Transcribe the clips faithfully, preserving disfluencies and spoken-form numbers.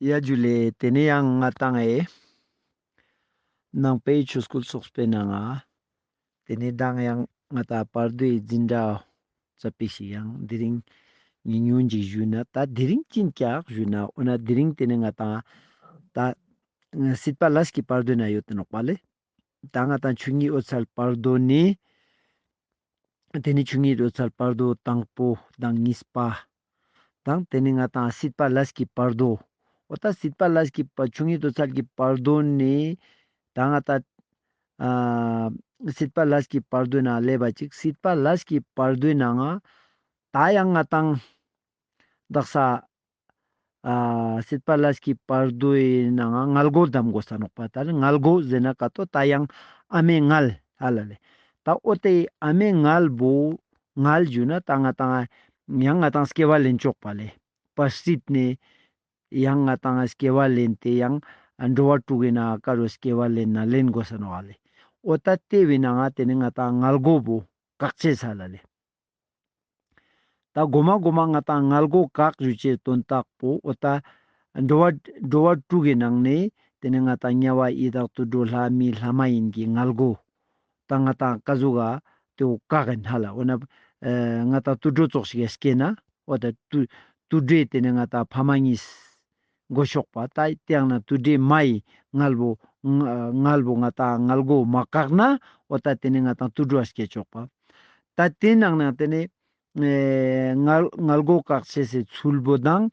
ཡ་ཇུ་ལེ། ཏེ་ནེ་ཡང་ང་ཏང་ཨེ་ནང་པའི་ཆོས་སྐུལ་ཚོགས་པའི་ནང་ང་ཏེ་ནེ་མདང་ཡང་ང་ཏང་བར་དོའི་འཛིན་གྲྭ་ཙ་པིག་ཞིག་ཡང་དེ་རིང་ཉིན་ཉུང་ཅིག་ཞུས་ན། ད་དེ་རིང་ཅི་ཀྱག་ཞུས་ན། འོ་ན་དེ་རིང་ཏེ་ནེ་ང་ཏང་ད་སྲིད་པ་ལས་ཀྱི་བར་དོའི་ནང་ཡོད་དེ་ནོག་པ་ལེ། ད་ང་ཏང་ཆོས་ཉིད་འོད་གསལ་བར་དོ་ནེ། ཏེ་ནེ་ཆོས་ཉིད་འོད་གསལ་བར་དོ་དང་པོ་དང་གཉིས་པ་དང་། ཏེ་ནེ་ང་ཏང་སྲིད་པ་ལས་ཀྱི་བར་དོ། འོ་ད་སྲིད་པ་ལས་ཀྱི་བར་ཆོས་ཉིད་འོད་གསལ་གྱི་བར་དོ་ནེ་ད་ང་ཏང་ཨ་སྲིད་པ་ལས་ཀྱི་བར་དོའི་ནང་ང་ལེབ་བ་ཅིག་སྲིད་པ་ལས་ཀྱི་བར་དོའི་ནང་ང་ད་ཡང་ང་ཏང་དག་ས་ཨ་སྲིད་པ་ལས་ཀྱི་བར་དོའི་ནང་ང་མངལ་སྒོ་གདམ་དགོས་ས་ནོག་པ། ད་མངལ་སྒོ་ཟེར་ན་ཀ་ཏོ་ད་ཡང་ཨ་མའི་མངལ་ཧ་ལ་ལེ། ད་འོ་ཏེ་ཨ་མའི་མངལ་བོ་མངལ་ཞུ་ན་ད་ང་ཏང་ཡང་ང་ཏང་སྐྱེ་བ་ལེན་ཆོག་པ་ལེ། བར་སྲིད་ནེ་ཡང་ང་ཏང་སྐྱེ་བ་ལེན་ཏེ་ཡང་འགྲོ་བ་དྲུག་གི་ནང་ང་ཀ་རུ་སྐྱེ་བ་ལེན་ན་ལེན་དགོས་ས་ནོག་ལེ། འོ་ད་ཏེ་བོའི་ནང་ང་ཏེ་ནེ་ང་ཏང་མངལ་སྒོ་བོ་བཀག་ཅེས་ཧ་ལ་ལེ། ད་གོ་མ་གོ་མ་ང་ཏང་མངལ་སྒོ་བཀག་ཞུ་ཅེས་དོན་དག་པོ་འོ་ད་འགྲོ་བ་འགྲོ་བ་དྲུག་གི་ནང་ནེ་ཏེ་ནེ་ང་ཏང་དམྱལ་བ་ཡི་དྭགས་དུད་འགྲོ་ལྷ་མི་ལྷ་མ་ཡིན་གྱི་མངལ་སྒོ་ད་ང་ཏང་ཀ་ཟུག་ག་ཏེ་བོ་བཀག་ཨིན་ཧ་ལ། འོ་ན་ཨ་ང་ཏང་དུད་འགྲོ་ཙོགས་ཤིག་ག་སྐྱེས་ན་འོ་ད་དུད་དུད་འགྲོའི་ཏེ་ནེ་ང་ཏང་ཕ་མ་གཉིས་དགོས་ཤོག་པ། ད་ཏེ་ཡང་ན་དུད་འགྲོའི་མ་ཡི་མངལ་བོ་མངལ་བོ་ང་ཏང་མངལ་སྒོ་མ་བཀག་ན་འོ་ད་ཏེ་ནེ་ང་ཏང་དུད་འགྲོ་བ་སྐྱེ་ཆོག་པ། ད་ཏེའི་ནང་ནེ་ཏེ་ནེ་ཨེ་མངལ་མངལ་སྒོ་བཀག་ཅེས་སི་ཚུལ་བོ་དང་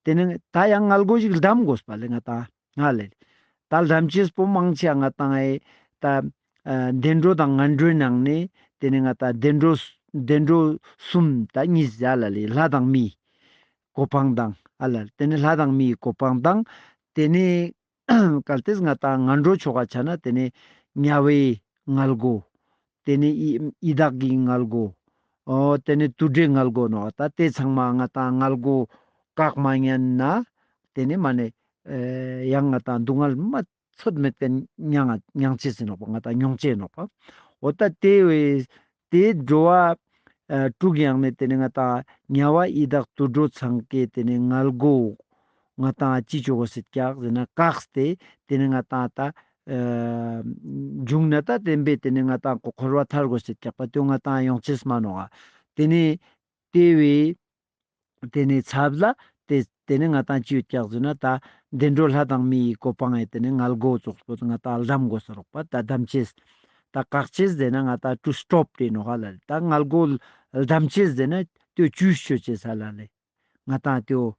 ཏེ་ནེ་ད་ཡང་མངལ་སྒོ་ཞིག་གདམ་དགོས་པ་ལེ་ང་ཏང་ཧ་ལ་ལེ། ད་གདམ་ཅེས་པོ་མང་ཆེ་ང་ཏང་ཨེ་ད་ཨ་བདེ་འགྲོ་དང་ངན་འགྲོའི་ནང་ནེ་ཏེ་ནེ་ང་ཏང་བདེ་འགྲོ་བདེ་འགྲོ་གསུམ་ད་གཉིས་ཧ་ལ་ལེ། ལྷ་དང་མིའི་གོ་འཕང་དང་ཧ་ལ་ལེ། ཏེ་ནེ་ལྷ་དང་མིའི་གོ་འཕང་དང་ཏེ་ནེ་གལ་ཏེ་ང་ཏང་ངན་འགྲོ་ཆོ་ག་ཆ་ན་ཏེ་ནེ་དམྱལ་བའི་མངལ་སྒོ། ཏེ་ནེ་ཡི་ཡི་དྭགས་ཀྱི་མངལ་སྒོ། འོ་ཏེ་ནེ་དུད་འགྲོའི་མངལ་སྒོ་ནོག། ད་ཏེ་ཚང་མ་ང་ཏང་མངལ་སྒོ་བཀག་མ་ཉན་ན་ཏེ་ནེ་མ་ནེ་ཨེ་ཡང་ང་ཏང་སྡུག་བསྔལ་མ་ཚོད་མེད་ཀ་མྱང་མྱང་ཅེས་ཨིན་ནོག་པ། ང་ཏང་མྱོང་ཅེས་ཨིན་ནོག་པ། འོ་ད་ཏེ་བོའི་ཏེ་འགྲོ་བ་ཨ་དྲུག་ཡང་ནེ་ཏེ་ནེ་ང་ཏང་དམྱལ་བ་ཡི་དྭགས་དུད་འགྲོ་ཚང་ཀའི་ཏེ་ནེ་མངལ་སྒོ་ང་ཏང་ཅི་ཆོ་གོས་ཤེད་ཀྱག་ཟེར་ན་བཀག་སྟེ་ཏེ་ནེ་ང་ཏང་ད་ཨ་བྱུང་ན་ད་བདེན་པའི་ཏེ་ནེ་ང་ཏང་འཁོར་བ་ཐར་གོས་ཤེད་ཀྱག་པ། ཏེ་ང་ཏང་ཡོང་ཅེས་མ་ནོག། ཏེ་ནེ་ཏེ་བོའི་ཏེ་ནེ་ཚབ་ལ་ཏེ་ཏེ་ནེ་ང་ཏང་ཅི་ཡོད་ཀྱག་ཟེར་ན་ད་བདེ་འགྲོ་ལྷ་དང་མི་ཡི་གོ་འཕང་ངི་ཏེ་ནེ་མངལ་སྒོ་ཙོགས་པོ་ང་ཏང་གདམ་གོས་ས་ནོག་པ། ད་གདམ་ཅེས་ད་བཀག་ཅེས་ཟེར་ན་ང་ཏང་ཊུ་སི་ཊོབ་ཏེ་ནོག་ཧ་ལ་ལེ། ད་མངལ་སྒོ་གདམ་ཅེས་ཟེར་ན་ཏེ་བཅུ་ཤོ་ཅེས་ཧ་ལ་ལེ། ང་ཏང་ཏེ་བོ་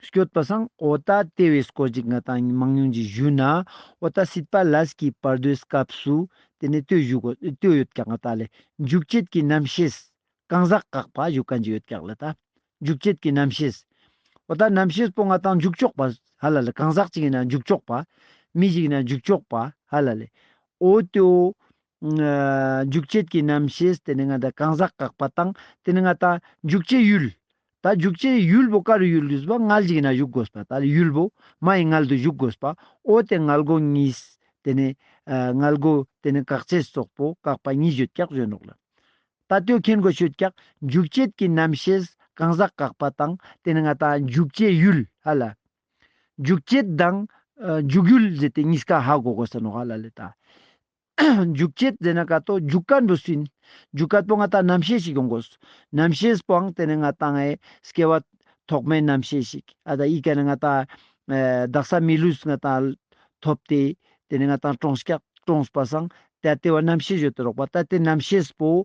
སྐྱོད་པ་སང་འོ་ད་ཏེ་བོའི་སྐོར་ཅིག་ང་ཏང་མང་ཉུང་ཅིག་ཞུ་ན། འོ་ད་སྲིད་པ་ལས་ཀྱི་བར་དོའི་སྐབས་སུ་ཏེ་ནེ་ཏེ་བོ་ཞུ་གོས་ཏེ་བོ་ཡོད་ཀྱག་ང་ཏང་ལེ། འཇུག་བྱེད་ཀྱི་རྣམ་ཤེས་གང་ཟག་བཀག་པ་ཞུ་ཁན་ཅིག་ཡོད་ཀྱག་ལེ། ད་འཇུག་བྱེད་ཀྱི་རྣམ་ཤེས། འོ་ད་རྣམ་ཤེས་པོ་ང་ཏང་འཇུག་ཆོག་པ་ཧ་ལ་ལེ། གང་ཟག་ཅིག་ཨིན་ན་འཇུག་ཆོག་པ། མི་ཞིག་ཨིན་ན་འཇུག་ཆོག་པ་ཧ་ལ་ལེ། འོ་ཏེ་བོ་ཨ་འཇུག་བྱེད་ཀྱི་རྣམ་ཤེས་ཏེ་ནེ་ང་ཏང་གང་ཟག་བཀག་པ་དང་ཏེ་ནེ་ང་ཏང་འཇུག་བྱེད་ཡུལ། ད་འཇུག་བྱེད་ཡུལ་བོ་ཀ་རུ་ཡུལ་ཡོད་པ། མངལ་ཞིག་ན་ཞུགས་གོས་པ། ད་ཡུལ་བོ་མ་ཡི་མངལ་དུ་ཞུགས་གོས་པ། འོ་ཏེ་མངལ་སྒོ་གཉིས་ཏེ་ནེ་ཨ་མངལ་སྒོ་ཏེ་ནེ་བཀག་ཅེས་ཙོགས་པོ་བཀག་པ་གཉིས་ཡོད་ཀྱག་ཞུ་ནོག་ལེ། ད་ཏེ་བོ་མཁྱེན་གོས་ཤེད་ཀྱག། འཇུག་བྱེད་ཀྱི་རྣམ་ཤེས་གང་ཟག་བཀག་པ་དང་ཏེ་ནེ་ང་ཏང་འཇུག་བྱེད་ཡུལ་ཧ་ལ། འཇུག་བྱེད་དང་ཨ་འཇུག་ཡུལ་ཟེར་ཏེ་གཉིས་ཀ་ཧ་གོ་གོས་ས་ནོག་ཧ་ལ་ལེ། ད་འཇུག་བྱེད་ཟེར་ན་ཀ་ཏོ་འཇུག་ཁན་བོ་སུ་ཨིན། འཇུག་ཁན་བོ་ང་ཏང་རྣམ་ཤེས་ཤིག་ཡོང་གོས། རྣམ་ཤེས་པོའང་ཏེ་ནེ་ང་ཏང་ཨེ་སྐྱེ་བ་ཐོག་མའི་རྣམ་ཤེས་ཤིག། ཨ་ད་ཡི་གེ་ནེ་ང་ཏང་ཨེ་དག་ས་མི་ལུས་ང་ཏང་ཐོབ་སྟེ་ཏེ་ནེ་ང་ཏང་གྲོངས་ཀྱག། གྲོངས་པ་སང་ཏེ་ཏེ་བོ་རྣམ་ཤེས་ཡོད་དེ་ནོག་པ། ད་ཏེ་རྣམ་ཤེས་པོ་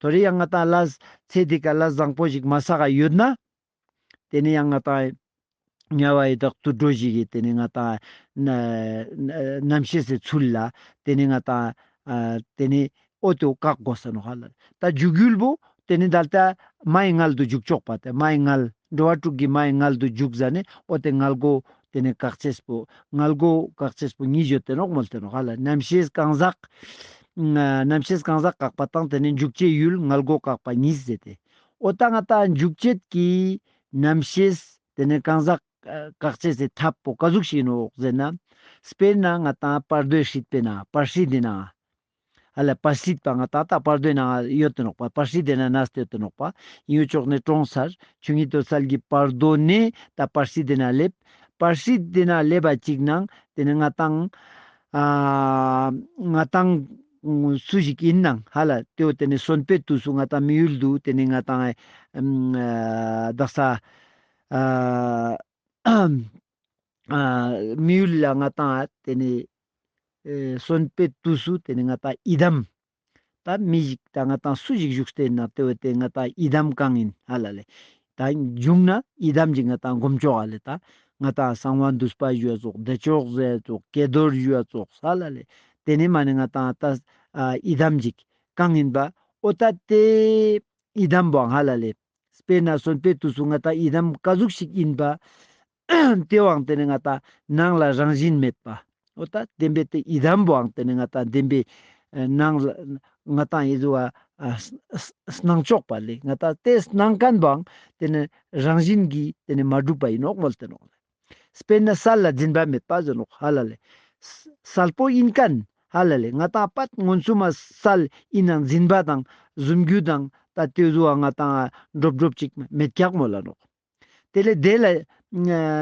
ཐོ་རེ་ཡང་ང་ཏང་ལས་ཚེ་འདི་ཀ་ལས་བཟང་པོ་ཞིག་མ་བསགས་ཡོད་ན། ཏེ་ནེ་ཡང་ང་ཏང་དམྱལ་བ་ཡི་དྭགས་དུད་འགྲོ་ཞིག་གི་ཏེ་ནེ་ང་ཏང་ན་ན་རྣམ་ཤེས་སི་ཚུལ་ལ་ཏེ་ནེ་ང་ཏང་ཨ་ཏེ་ནེ་འོ་ཏེ་བོ་བཀག་གོས་ས་ནོག་ཧ་ལ་ལེ། ད་འཇུག་ཡུལ་བོ་ཏེ་ནེ་ད་ལྟ་མ་ཡི་མངལ་དུ་འཇུག་ཆོག་པ། ཏེ་མ་ཡི་མངལ་འགྲོ་བ་དྲུག་གི་མ་ཡི་མངལ་དུ་འཇུག་ཟ་ནེ་འོ་ཏེ་མངལ་སྒོ་ཏེ་ནེ་བཀག་ཅེས་པོ་མངལ་སྒོ་བཀག་ཅེས་པོ་གཉིས་ཡོད་དེ་ནོག་མོལ་ཏེ་ནོག་ཧ་ལ། རྣམ་ཤེས་གང་ཟག་ཨ་རྣམ་ཤེས་གང་ཟག་བཀག་པ་དང་ཏེ་ནེ་འཇུག་བྱེད་ཡུལ་མངལ་སྒོ་བཀག་པ་གཉིས་ཟེར་ཏེ། འོ་ད་ང་ཏང་འཇུག་བྱེད་ཀྱི་རྣམ་ཤེས་ཏེ་ནེ་གང་ཟག་ཨ་བཀག་ཅེས་སི་ཐབས་པོ་ཀ་ཟུག་ཞིག་ཨིན་ནོག་ཟེར་ན། དཔེར་ན་ང་ཏང་བར་དོའི་སྲིད་པའི་ནང་བར་སྲིད་དི་ནང་ཧ་ལ་བར་སྲིད་པ་ང་ཏང་ད་བར་དོའི་ནང་ཡོད་དེ་ནོག་པ། བར་སྲིད་དི་ནང་ན་སྟེ་ཡོད་དེ་ནོག་པ། ཡུལ་ཕྱོགས་ནེ་གྲོངས་ཚར། ཆོས་ཉིད་འོད་གསལ་གྱི་བར་དོ་ནེ་ད་བར་སྲིད་དི་ནང་ལེབ། པར་སིད་དེ་ན་ལེབ་བ་ཅིག་ནང་དེ་ནེ་ང་ཏང་ཨ་ང་ཏང་སུ་ཞིག་ཨིན་ནང་ཧ་ལ་ཏེ་བོ་དེ་ནེ་གསོན་པོའི་དུས་སུ་ང་ཏང་མི་ཡུལ་དུ་དེ་ནེ་ང་ཏང་ཨ་དག་ས་ཨ་ཨ་མི་ཡུལ་ལ་ང་ཏང་དེ་ནེ་ཨེ་གསོན་པོའི་དུས་སུ་དེ་ནེ་ང་ཏང་ཡི་དམ། ད་མི་ཞིག་ད་ང་ཏང་སུ་ཞིག་བཞུགས་ཏེ་ན་ཏེ་བོ་དེ་ང་ཏང་ཡི་དམ་གང་ཨིན་ཧ་ལ་ལེ། ད་བྱུང་ན་ཡི་དམ་ཞིག་ང་ཏང་སྒོམ་ཆོག་ཧ་ལེ། ད་ང་ཏང་གསང་བ་འདུས་པ་ཞུ་བ་ཙོགས་བདེ་མཆོག་ཟེར་ཙོགས་ཀྱེ་རྡོར་ཞུ་བ་ཙོགས་ཧ་ལ་ལེ། དེ་ནེ་མ་ནེ་ང་ཏང་ད་ཨ་ཡི་དམ་ཞིག་གང་ཨིན་པ་འོ་ད་དེ་ཡི་དམ་བོའང་ཧ་ལ་ལེ། དཔེར་ན་གསོན་པོའི་དུས་སུ་ང་ཏང་ཡི་དམ་ཀ་ཟུག་ཞིག་ཨིན་པ། ཏེ་བོའང་དེ་ནེ་ང་ཏང་ནང་ལ་རང་བཞིན་མེད་པ། འོ་ད་བདེན་པའི་དེ་ཡི་དམ་བོའང་དེ་ནེ་ང་ཏང་བདེན་པའི་ཨ་ནང་ལ་ང་ཏང་ཡི་ཟུ་བ་ཨ་ས་ས་སྣང་ཆོག་པ་ལེ། ང་ཏང་དེ་སྣང་མཁན་བོའང་དེ་ནེ་རང་བཞིན་གྱིས་དེ་ནེ་མ་གྲུབ་པ་ཨིན་ནོག་མོལ་ཏེ་ནོག་ལེ། དཔེར་ན་སལ་ལ་འཛིན་པ་མེད་པ་ཟེར་ནོག་ཧ་ལ་ལེ། ས་སལ་པོ་ཨིན་མཁན་ཧ་ལ་ལེ། ང་ཏང་པད་མངོན་སུམ་མ་སལ་ཨིན་ནང་འཛིན་པ་དང་གཟུང་རྒྱུ་དང་ད་ཏེ་ཟུ་བ་ང་ཏང་འགྲོབ་འགྲོབ་ཅིག་མེད་ཀྱག་མོལ་ལ་ནོག། དེ་ལས་དེ་ལ་ཨ་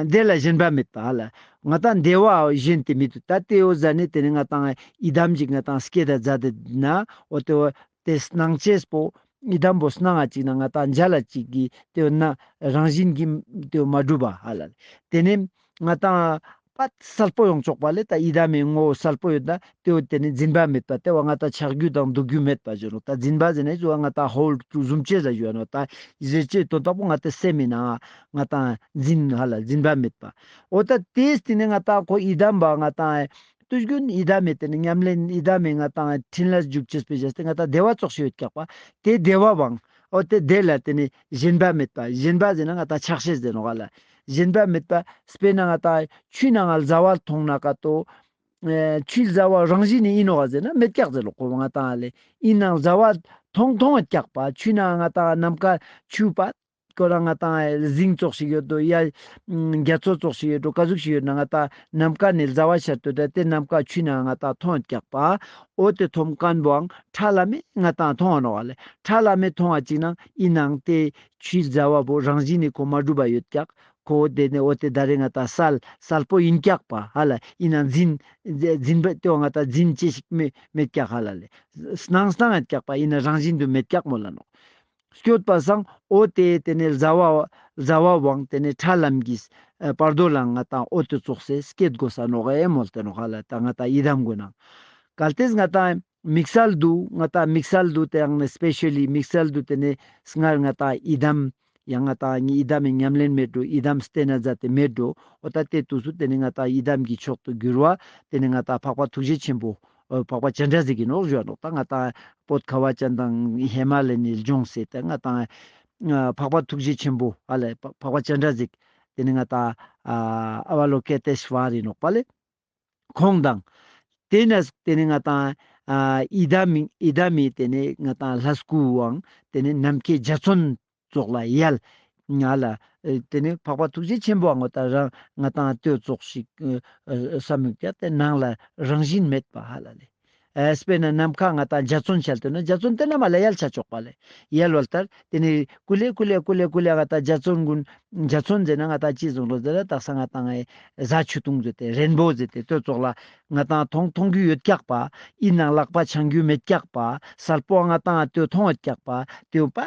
དེ་ལ་ཞེན་པ་མེད་པ་ཧ་ལ། ང་ཏང་བདེ་བ་ཞེན་ཏེ་མི་འདུག། ད་དེ་བོ་ཟ་ནེ་དེ་ནེ་ང་ཏང་ཡི་དམ་ཞིག་ང་ཏང་སྐྱེད་ད་མཛད་དེ་ན་འོ་དེ་བོ་དེ་སྣང་ཅེས་པོ་ཡི་དམ་བོ་སྣང་ང་ཅིག་ན་ང་ཏང་མཇལ་ལ་ཅིག་གི་དེ་བོ་ན་རང་བཞིན་གྱིས་དེ་བོ་མ་གྲུབ་པ་ཧ་ལ། དེ་ནེ་ང་ཏང་པད་སལ་པོ་ཡོང་ཆོག་པ་ལེ། ད་ཡི་དམ་མི་ངོ་བོ་སལ་པོ་ཡོད་ད། དེ་བོ་དེ་ནེ་འཛིན་པ་མེད་པ། དེ་བོ་ང་ཏང་ཆགས་རྒྱུ་དང་འདུག་རྒྱུ་མེད་པ་ཞུ་ནོག། ད་འཛིན་པ་ཟེར་ན་ཟུ་བ་ང་ཏང་ཧོལ་ཌ་ཟུམ་ཅེས་ཟ་ཞུ་ནོག། ད་ཟེར་ཅེས་དོན་དག་པོ་ང་ཏང་སེམས་མི་ནང་ང་ཏང་འཛིན་ཧ་ལ་འཛིན་པ་མེད་པ། འོ་ད་དེ་སྟེ་ནེ་ང་ཏང་ཁོ་ཡི་དམ་བོ་ང་ཏང་དུས་རྒྱུན་ཡི་དམ་མི་དེ་ནེ་ཉམས་ལེན་ཡི་དམ་མི་ང་ཏང་འཕྲིན་ལས་འཇུག་ཅེས་པའི་བྱས་ཏེ་ང་ཏང་བདེ་བ་ཙོགས་ཤིག་ཡོད་ཀྱག་པ། དེ་བདེ་བ་བོའང་འོ་དེ་དེ་ལ་དེ་ནེ་ཞེན་པ་མེད་པ། ཞེན་པ་ཟེར་ན་ང་ཏང་ཆགས་ཤེས་ཟེར་ནོག་ཧ་ལ། ཞེན་པ་མེད་པ། དཔེར་ན་ང་ཏང་ཆུའི་ནང་ང་ཟླ་བ་མཐོང་ན་ཀ་ཏོ། ཨེ་ཆུའི་ཟླ་བ་རང་བཞིན་ནི་ཨིན་ནོག་ཟེར་ན་མེད་ཀྱག་ཟེར་ལོ། ཁོ་ང་ཏང་ལེ་ཨིན་ནང་ཟླ་བ་མཐོང་མཐོང་ཡོད་ཀྱག་པ། ཆུའི་ནང་ང་ཏང་ནམ་མཁའ་ཆུ་པ་ཁོ་རང་ང་ཏང་གཟིངས་ཙོགས་ཤིག་ཡོད་དོ། ཡ་རྒྱ་མཚོ་ཙོགས་ཤིག་ཡོད་དོ། ཀ་ཟུག་ཤིག་ཡོད་ན་ང་ཏང་ནམ་མཁའ་ནེ་ཟླ་བ་ཤར་དོ། ད་དེ་ནམ་མཁའ་ཆུའི་ནང་ང་ཏང་མཐོང་ཡོད་ཀྱག་པ། འོ་དེ་མཐོང་མཁན་བོའང་ཁྲ་ལམ་མེ་ང་ཏང་མཐོང་བ་ནོག་ལེ། ཁྲ་ལམ་མེ་མཐོང་བ་ཅིག་ནང་ཨིན་ནང་དེ་ཆུའི་ཟླ་བ་བོ་རང་བཞིན་ནི་ཁོ་མ་གྲུབ་པ་ཡོད་ཀྱག། ཁོ་དེ་ནེ་འོ་དེ་ད་རེ་ང་ཏང་སལ་སལ་པོ་ཨིན་ཀྱག་པ་ཧ་ལ། ཨིན་ན་འཛིན་འཛིན་པ་དེ་བོ་ང་ཏང་འཛིན་ཅེས་ཤིག་མེད་མེད་ཀྱག་ཧ་ལ་ལེ། སྣང་སྣང་ཡོད་ཀྱག་པ། ཨིན་ན་རང་བཞིན་དུ་མེད་ཀྱག་མོལ་ལ་ནོག། སྐྱོད་པ་སང་འོ་དེ་དེ་ནེ་ཟླ་བ་ཟླ་བ་བོའང་དེ་ནེ་ཁྲ་ལམ་གྱི་ཨ་བར་དོ་ལ་ང་ཏང་འོ་དེ་ཙོགས་སེ་སྐྱེད་དགོས་ས་ནོག་ཨེ་མོལ་ཏེ་ནོག་ཧ་ལ། ད་ང་ཏང་ཡི་དམ་གོ་ནང་གལ་ཏེ་ང་ཏང་དམིགས་བསལ་དུ་ང་ཏང་དམིགས་བསལ་དུ་དེ་ཡང་ནི་སྤེ་ཤལ་ལི་དམིགས་བསལ་དུ་དེ་ནེ་སྔར་ང་ཏང་ཡི་དམ་ཡང་ང་ཏང་ཡི་དམ་མི་ཉམས་ལེན་མེད་འགྲོ། ཡི་དམ་བསྟེན་ན་མཛད་དེ་མེད་འགྲོ། འོ་ད་དེ་དུས་སུ་དེ་ནེ་ང་ཏང་ཡི་དམ་གྱི་མཆོག་ཏུ་གྱུར་བ་དེ་ནེ་ང་ཏང་འཕགས་པ་ཐུགས་རྗེ་ཆེན་པོ་འཕགས་པ་སྤྱན་རས་གཟིགས་ཀྱི་ནོག་ཞུ་བ་ནོག། ད་ང་ཏང་བོད་ཁ་བ་ཅན་དང་ཧི་མ་ལ་ཡའི་ལྗོངས་སེ་ད་ང་ཏང་འཕགས་པ་ཐུགས་རྗེ་ཆེན་པོ་ཨ་ལེ་འཕགས་པ་སྤྱན་རས་གཟིགས་དེ་ནེ་ང་ཏང་ཨ་ཨ་བ་ལོ་ཀི་ཏེ་ཤྭ་ར་ནོག་པ་ལེ། ཁོང་དང་། དེ་ནས་དེ་ནེ་ང་ཏང་ཨ་ཡི་དམ་མི་ཡི་དམ་མི་དེ་ནེ་ང་ཏང་ལྷ་སྐུའང་དེ་ནེ་ནམ་མཁའི་འཇའ་ཚོན་ཙོགས་ལ་ཡལ་ང་ལ་ཨེ་དེ་ནེ་འཕགས་པ་ཐུགས་རྗེ་ཆེན་པོའང་འོ་ད་རང་ང་ཏང་ལྟོས་ཙོགས་ཤིག་ཨེ་ཨེ་བསམ་མི་ཀྱག། དེ་ནང་ལ་རང་བཞིན་མེད་པ་ཧ་ལ་ལེ། ཨེ་དཔེར་ན་ནམ་མཁའ་ང་ཏང་འཇའ་ཚོན་ཤར་དུས་ན་འཇའ་ཚོན་དེ་ན་མ་ལ་ཡལ་ཆ་ཆོག་པ་ལེ། ཡལ་བ་ལྟར་དེ་ནེ་ཀུ་ལེ་ཀུ་ལེ་ཀུ་ལེ་ཀུ་ལེ་ང་ཏང་འཇའ་ཚོན་ཀུན་འཇའ་ཚོན་ཟེར་ན་ང་ཏང་ཅི་ཟུག་ལོ་ཟེར་ན་དག་ས་ང་ཏང་ཨེ་གཟའ་ཆོས་སྟོན་ཟེར་ཏེ་རེན་བོ་ཟེར་ཏེ་ལྟོས་ཙོགས་ལ་ང་ཏང་མཐོང་མཐོང་རྒྱུ་ཡོད་ཀྱག་པ། ཨིན་ནང་ལག་པ་འཆང་རྒྱུ་མེད་ཀྱག་པ། སལ་པོ་ང་ཏང་ལྟོས་མཐོང་ཡོད་ཀྱག་པ། ལྟོས་པ་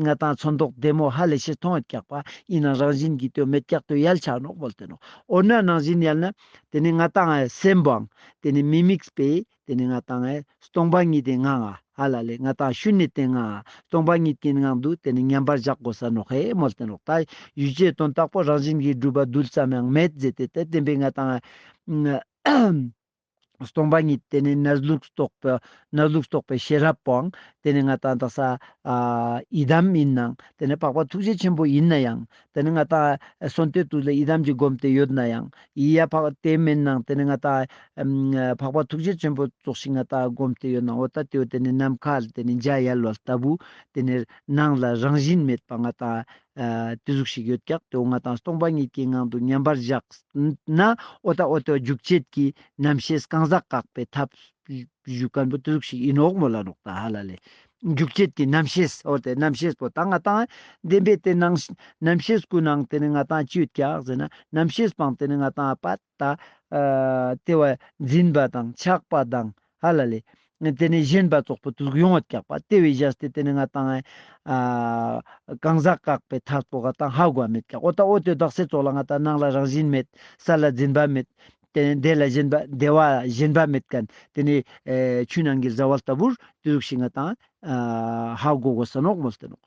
ང་ཏང་ཚོན་མདོག་བདེ་མོ་ཧ་ལས་ཤེས་མཐོང་ཡོད་ཀྱག་པ། ཨིན་ནང་རང་བཞིན་གྱིས་ལྟོས་མེད་ཀྱག་ལྟོས་ཡལ་ཆ་ནོག་མོལ་ཏེ་ནོག། འོ་ན་ནང་བཞིན་ཡལ་ན་དེ་ནེ་ང་ཏང་ཨེ་སེམས་པོའང་དེ་ནེ་མི་དམིགས་པའི་དེ་ནེ་ང་ཏང་ཨེ་སྟོང་པ་ཉིད་དེ་ངང་ང་ཧ་ལ་ལེ། ང་ཏང་ཤུན་ནི་དེ་ངང་ང་སྟོང་པ་ཉིད་ཀྱི་ངང་དུ་དེ་ནེ་མཉམ་པར་བཞག་དགོས་ས་ནོག་ཧེ་མོལ་ཏེ་ནོག། ད་ཡུལ་ཅན་དོན་དག་པོ་རང་བཞིན་གྱིས་གྲུབ་པ་རྡུལ་ཙམ་ཡང་མེད་ཟེར་ཏེ་དེ་བདེན་པའི་ང་ཏང་ཨེ་སྟོང་པ་ཉིད་དེ་ནེ་གནས་ལུགས་རྟོགས་པའི་གནས་ལུགས་རྟོགས་པའི་ཤེས་རབ་པོའང་དེ་ནེ་ང་ཏང་དག་ས་ཨ་ཡི་དམ་ཨིན་ནང་དེ་ནེ་འཕགས་པ་ཐུགས་རྗེ་ཆེན་པོ་ཨིན་ན་ཡང་དེ་ནེ་ང་ཏང་གསོན་ཏེ་དུས་ལ་ཡི་དམ་གྱི་སྒོམ་དེ་ཡོད་ན་ཡང་ཡི་ཡ་འཕགས་དེ་མེན་ནང་དེ་ནེ་ང་ཏང་ཨམ་འཕགས་པ་ཐུགས་རྗེ་ཆེན་པོ་ཙོགས་ཤིག་ང་ཏང་སྒོམ་དེ་ཡོད་ན་འོ་ད་དེ་བོ་དེ་ནེ་ནམ་མཁའ་ལ་དེ་ནེ་འཇའ་ཡལ་བ་ལྟ་བུ་དེ་ནེ་ནང་ལ་རང་བཞིན་མེད་པ་ང་ཏང་ཨ་དེ་ཟུག་ཤིག་ཡོད་ཀྱག། དེ་བོ་ང་ཏང་སྟོང་པ་ཉིད་ཀྱི་ངང་དུ་མཉམ་པར་བཞག་ན་འོ་ད་འོ་དེ་བོ་འཇུག་བྱེད་ཀྱི་རྣམ་ཤེས་གང་ཟག་བཀག་པའི་ཐབས་ཞུ་མཁན་པོ་དེ་ཟུག་ཤིག་ཨིན་ནོག་མོལ་ལ་ནོག། ད་ཧ་ལ་ལེ། འཇུག་བྱེད་ཀྱི་རྣམ་ཤེས། འོ་ཏེ་རྣམ་ཤེས་པོ་ཏ་ང་ཏང་བདེན་པའི་ཏེ་ནང་རྣམ་ཤེས་ཀུན་ནང་ཏེ་ནེ་ང་ཏང་ཅི་ཡོད་ཀྱག་ཟེར་ན་རྣམ་ཤེས་པོའང་ཏེ་ནེ་ང་ཏང་པ་ཏ་ཨ་ཏེ་བ་འཛིན་པ་དང་ཆགས་པ་དང་ཧ་ལ་ལེ། ཏེ་ནེ་ཞེན་པ་ཙོགས་པོ་ཏེ་ཟུག་ཡོང་བ་ཀྱག་པ། ཏེ་བས་བཞག་སྟེ་ཏེ་ནེ་ང་ཏང་ཨ་གང་ཟག་བཀག་པའི་ཐབས་པོ་ང་ཏང་ཧ་གོ་མེད་ཀྱག། འོ་ཏ་འོ་ཏེ་དག་ས་ཙོགས་ལ་ང་ཏང་ནང་ལ་རང་བཞིན་མེད། ས་ལ་འཛིན་པ་མེད། ཏེ་ནེ་དེ་ལ་ཞེན་པ་དེ་བ་ཞེན་པ་མེད་ཁན་ཏེ་ནེ་ཨེ་ཆུ་ནང་གི་ཟ་བ་ལྟ་བུར་ཏེ་ཟུག་ཤིག་ང་ཏང་ཨ་ཧ་གོ་གོས་ས་ནོག་མོལ་ཏེ་ནོག།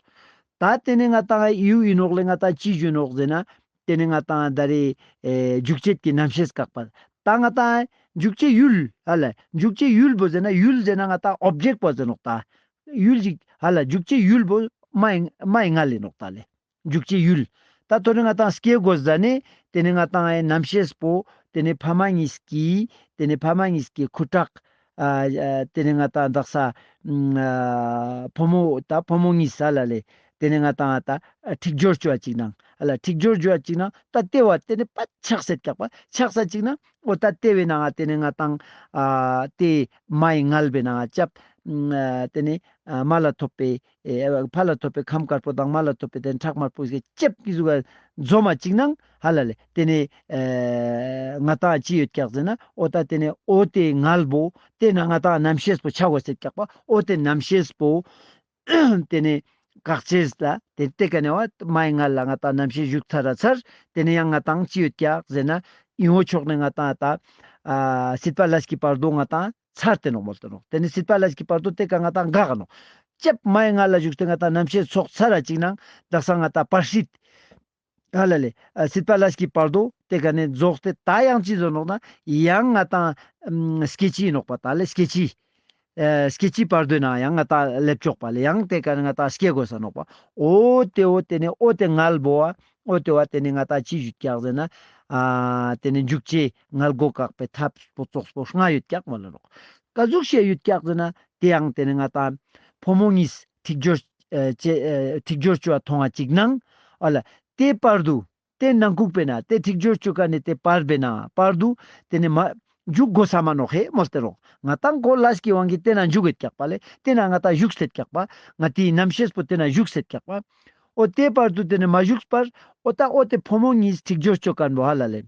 ཏ་ཏེ་ནེ་ང་ཏང་ཡུལ་ཨིན་ནོག་ལེ། ང་ཏང་ཅི་ཞུ་ནོག་ཟེར་ན་ཏེ་ནེ་ང་ཏང་ད་རེ་ཨེ་འཇུག་བྱེད་ཀྱི་རྣམ་ཤེས་བཀག་པ། ཏ་ང་ཏང་འཇུག་བྱེད་ཡུལ་ཧ་ལ་འཇུག་བྱེད་ཡུལ་པོ་ཟེར་ན་ཡུལ་ཟེར་ན་ང་ཏང་ཨོབ་ཇེཀ་པོ་ཟེར་ནོག་ཏ། ཡུལ་ཞིག་ཧ་ལ་འཇུག་བྱེད་ཡུལ་པོ་མ་ཡི་མ་ཡི་མངལ་ལེ་ནོག་ཏ་ལེ། འཇུག་བྱེད་ཡུལ། ཏ་ཐོ་རེ་ང་ཏང་སྐྱེ་དགོས་ཟ་ནེ་ཏེ་ནེ་ང་ཏང་ཨེ་རྣམ་ཤེས་པོ་ཏེ་ནེ་ཕ་མ་གཉིས་ཀྱི་ཏེ་ནེ་ཕ་མ་གཉིས་ཀྱི་ཁུ་ཁྲག་ཨ་ཨ་ཏེ་ནེ་ང་ཏང་དག་ས་ཨ་ཕོ་མོ་ཏ་ཕོ་མོ་གཉིས་ཧ་ལ་ལེ། ཏེ་ནེ་ང་ཏང་ཏ་འཁྲིག་སྦྱོར་ཅོ་བ་ཅིག་ནང་ཧ་ལ་འཁྲིག་སྦྱོར་ཅོ་བ་ཅིག་ནང་ཏ་ཏེ་བ་ཏེ་ནེ་པ་ཆགས་སེད་ཀྱག་པ། ཆགས་ས་ཅིག་ནང་འོ་ཏ་ཏེ་བའི་ནང་ཏེ་ནེ་ང་ཏང་ཨ་ཏེ་མ་ཡི་མངལ་བའི་ནང་ཅབ་ཨ་ཏེ་ནེ་ཨ་མ་ལ་ཐོབ་པའི་ཨེ་ཕ་ལ་ཐོབ་པའི་ཁམས་དཀར་པོ་དང་མ་ལ་ཐོབ་པའི་ཏེ་ཁྲག་དམར་པོ་ཞིག་ཅབ་ཀྱི་ཟུག་ག་འཛོམས་མ་ཅིག་ནང་ཧ་ལ་ལེ། ཏེ་ནེ་ཨེ་ང་ཏང་ཅི་ཡོད་ཀྱག་ཟེར་ན་འོ་ཏ་ཏེ་ནེ་འོ་ཏེ་མངལ་བོ་ཏེ་ན་ང་ཏང་རྣམ་ཤེས་པོ་ཆ་གོས་སེད་ཀྱག་པ། འོ་ཏེ་རྣམ་ཤེས་པོ་ཏེ་ནེ་བཀག་ཅེས་ལ་ཏེ་ཏེ་ཀ་ནེ་བ་མ་ཡི་མངལ་ལ་ང་ཏང་རྣམ་ཤེས་ཞུགས་ཚར་ར་ཚར། ཏེ་ནེ་ཡང་ང་ཏང་ཅི་ཡོད་ཀྱག་ཟེར་ན་ཨིན་བོ་ཕྱོགས་ནེ་ང་ཏང་ཏ་ཨ་སྲིད་པ་ལས་ཀྱི་བར་དོ་ང་ཏང་ཚར་ཏེ་ནོག་མོལ་ཏེ་ནོག། ཏེ་ནེ་སྲིད་པ་ལས་ཀྱི་བར་དོ་ཏེ་ཀ་ང་ཏང་འགག་ནོག། ཅབ་མ་ཡི་མངལ་ལ་ཞུགས་ཏེ་ང་ཏང་རྣམ་ཤེས་ཚོགས་ཚར་ར་ཅིག་ནང་དག་ས་ང་ཏང་བར་སྲིད་ཧ་ལ་ལེ། ཨ་སྲིད་པ་ལས་ཀྱི་བར་དོ་ཏེ་ཀ་ནེ་རྫོགས་ཏེ་ཏ་ཡང་ཅི་ཟེར་ནོག་ན་ཡང་ང་ཏང་ཨམ་སྐྱེ་འཆི་ནོག་པ་ཏ་ལེ། སྐྱེ་འཆི་ཨ་སྐྱེ་འཆི་བར་དོའི་ནང་ཡང་ང་ཏང་ལེབ་ཆོག་པ་ལེ། ཡང་ཏེ་ཀ་ནེ་ང་ཏང་སྐྱེ་དགོས་ས་ནོག་པ། འོ་ཏེ་འོ་ཏེ་ནེ་འོ་ཏེ་མངལ་བོ་བ་འོ་ཏེ་བ་ཏེ་ནེ་ང་ཏང་ཅི་ཞུ་ཀྱག་ཟེར་ན་ཨ་ཏེ་ནེ་འཇུག་བྱེད་མངལ་སྒོ་བཀག་པའི་ཐབས་པོ་ཙོགས་པོ་ལྔ་ཡོད་ཀྱག་མོལ་ལ་ནོག། ཀ་ཟུག་ཤིག་ཡོད་ཀྱག་ཟེར་ན་ཏེ་ཡང་ཏེ་ནེ་ང་ཏང་ཕོ་མོ་གཉིས་འཁྲིག་སྦྱོར་ཨ་ཅེ་ཨ་འཁྲིག་སྦྱོར་ཅོ་བ་ཐོང་བ་ཅིག་ནང་ཨ་ལ་ཏེ་བར་དུ་ཏེ་ནང་ཁུག་པའི་ནང་ཏེ་འཁྲིག་སྦྱོར་ཅོ་ཀ་ནེ་ཏེ་བར་པའི་ནང་བར་དུ་ཏེ་ནེ་མ་འཇུག་དགོས་ས་མ་ནོག་ཧེ་མོལ་ཏེ་རོག། ང་ཏང་ཁོ་ལས་ཀྱི་དབང་གིས་ཏེ་ན་འཇུག་ཡོད་ཀྱག་པ་ལེ། ཏེ་ན་ང་ཏང་ཞུགས་སེད་ཀྱག་པ། ང་ཏིའི་རྣམ་ཤེས་པོ་ཏེ་ན་ཞུགས་སེད་ཀྱག་པ། འོ་ཏེ་བར་དུ་ཏེ་ནེ་མ་ཞུགས་པར་འོ་ཏ་འོ་ཏེ་ཕོ་མོ་གཉིས་འཁྲིག་སྦྱོར་ཅོ་ཁན་བོ་ཧ་ལ་ལེ།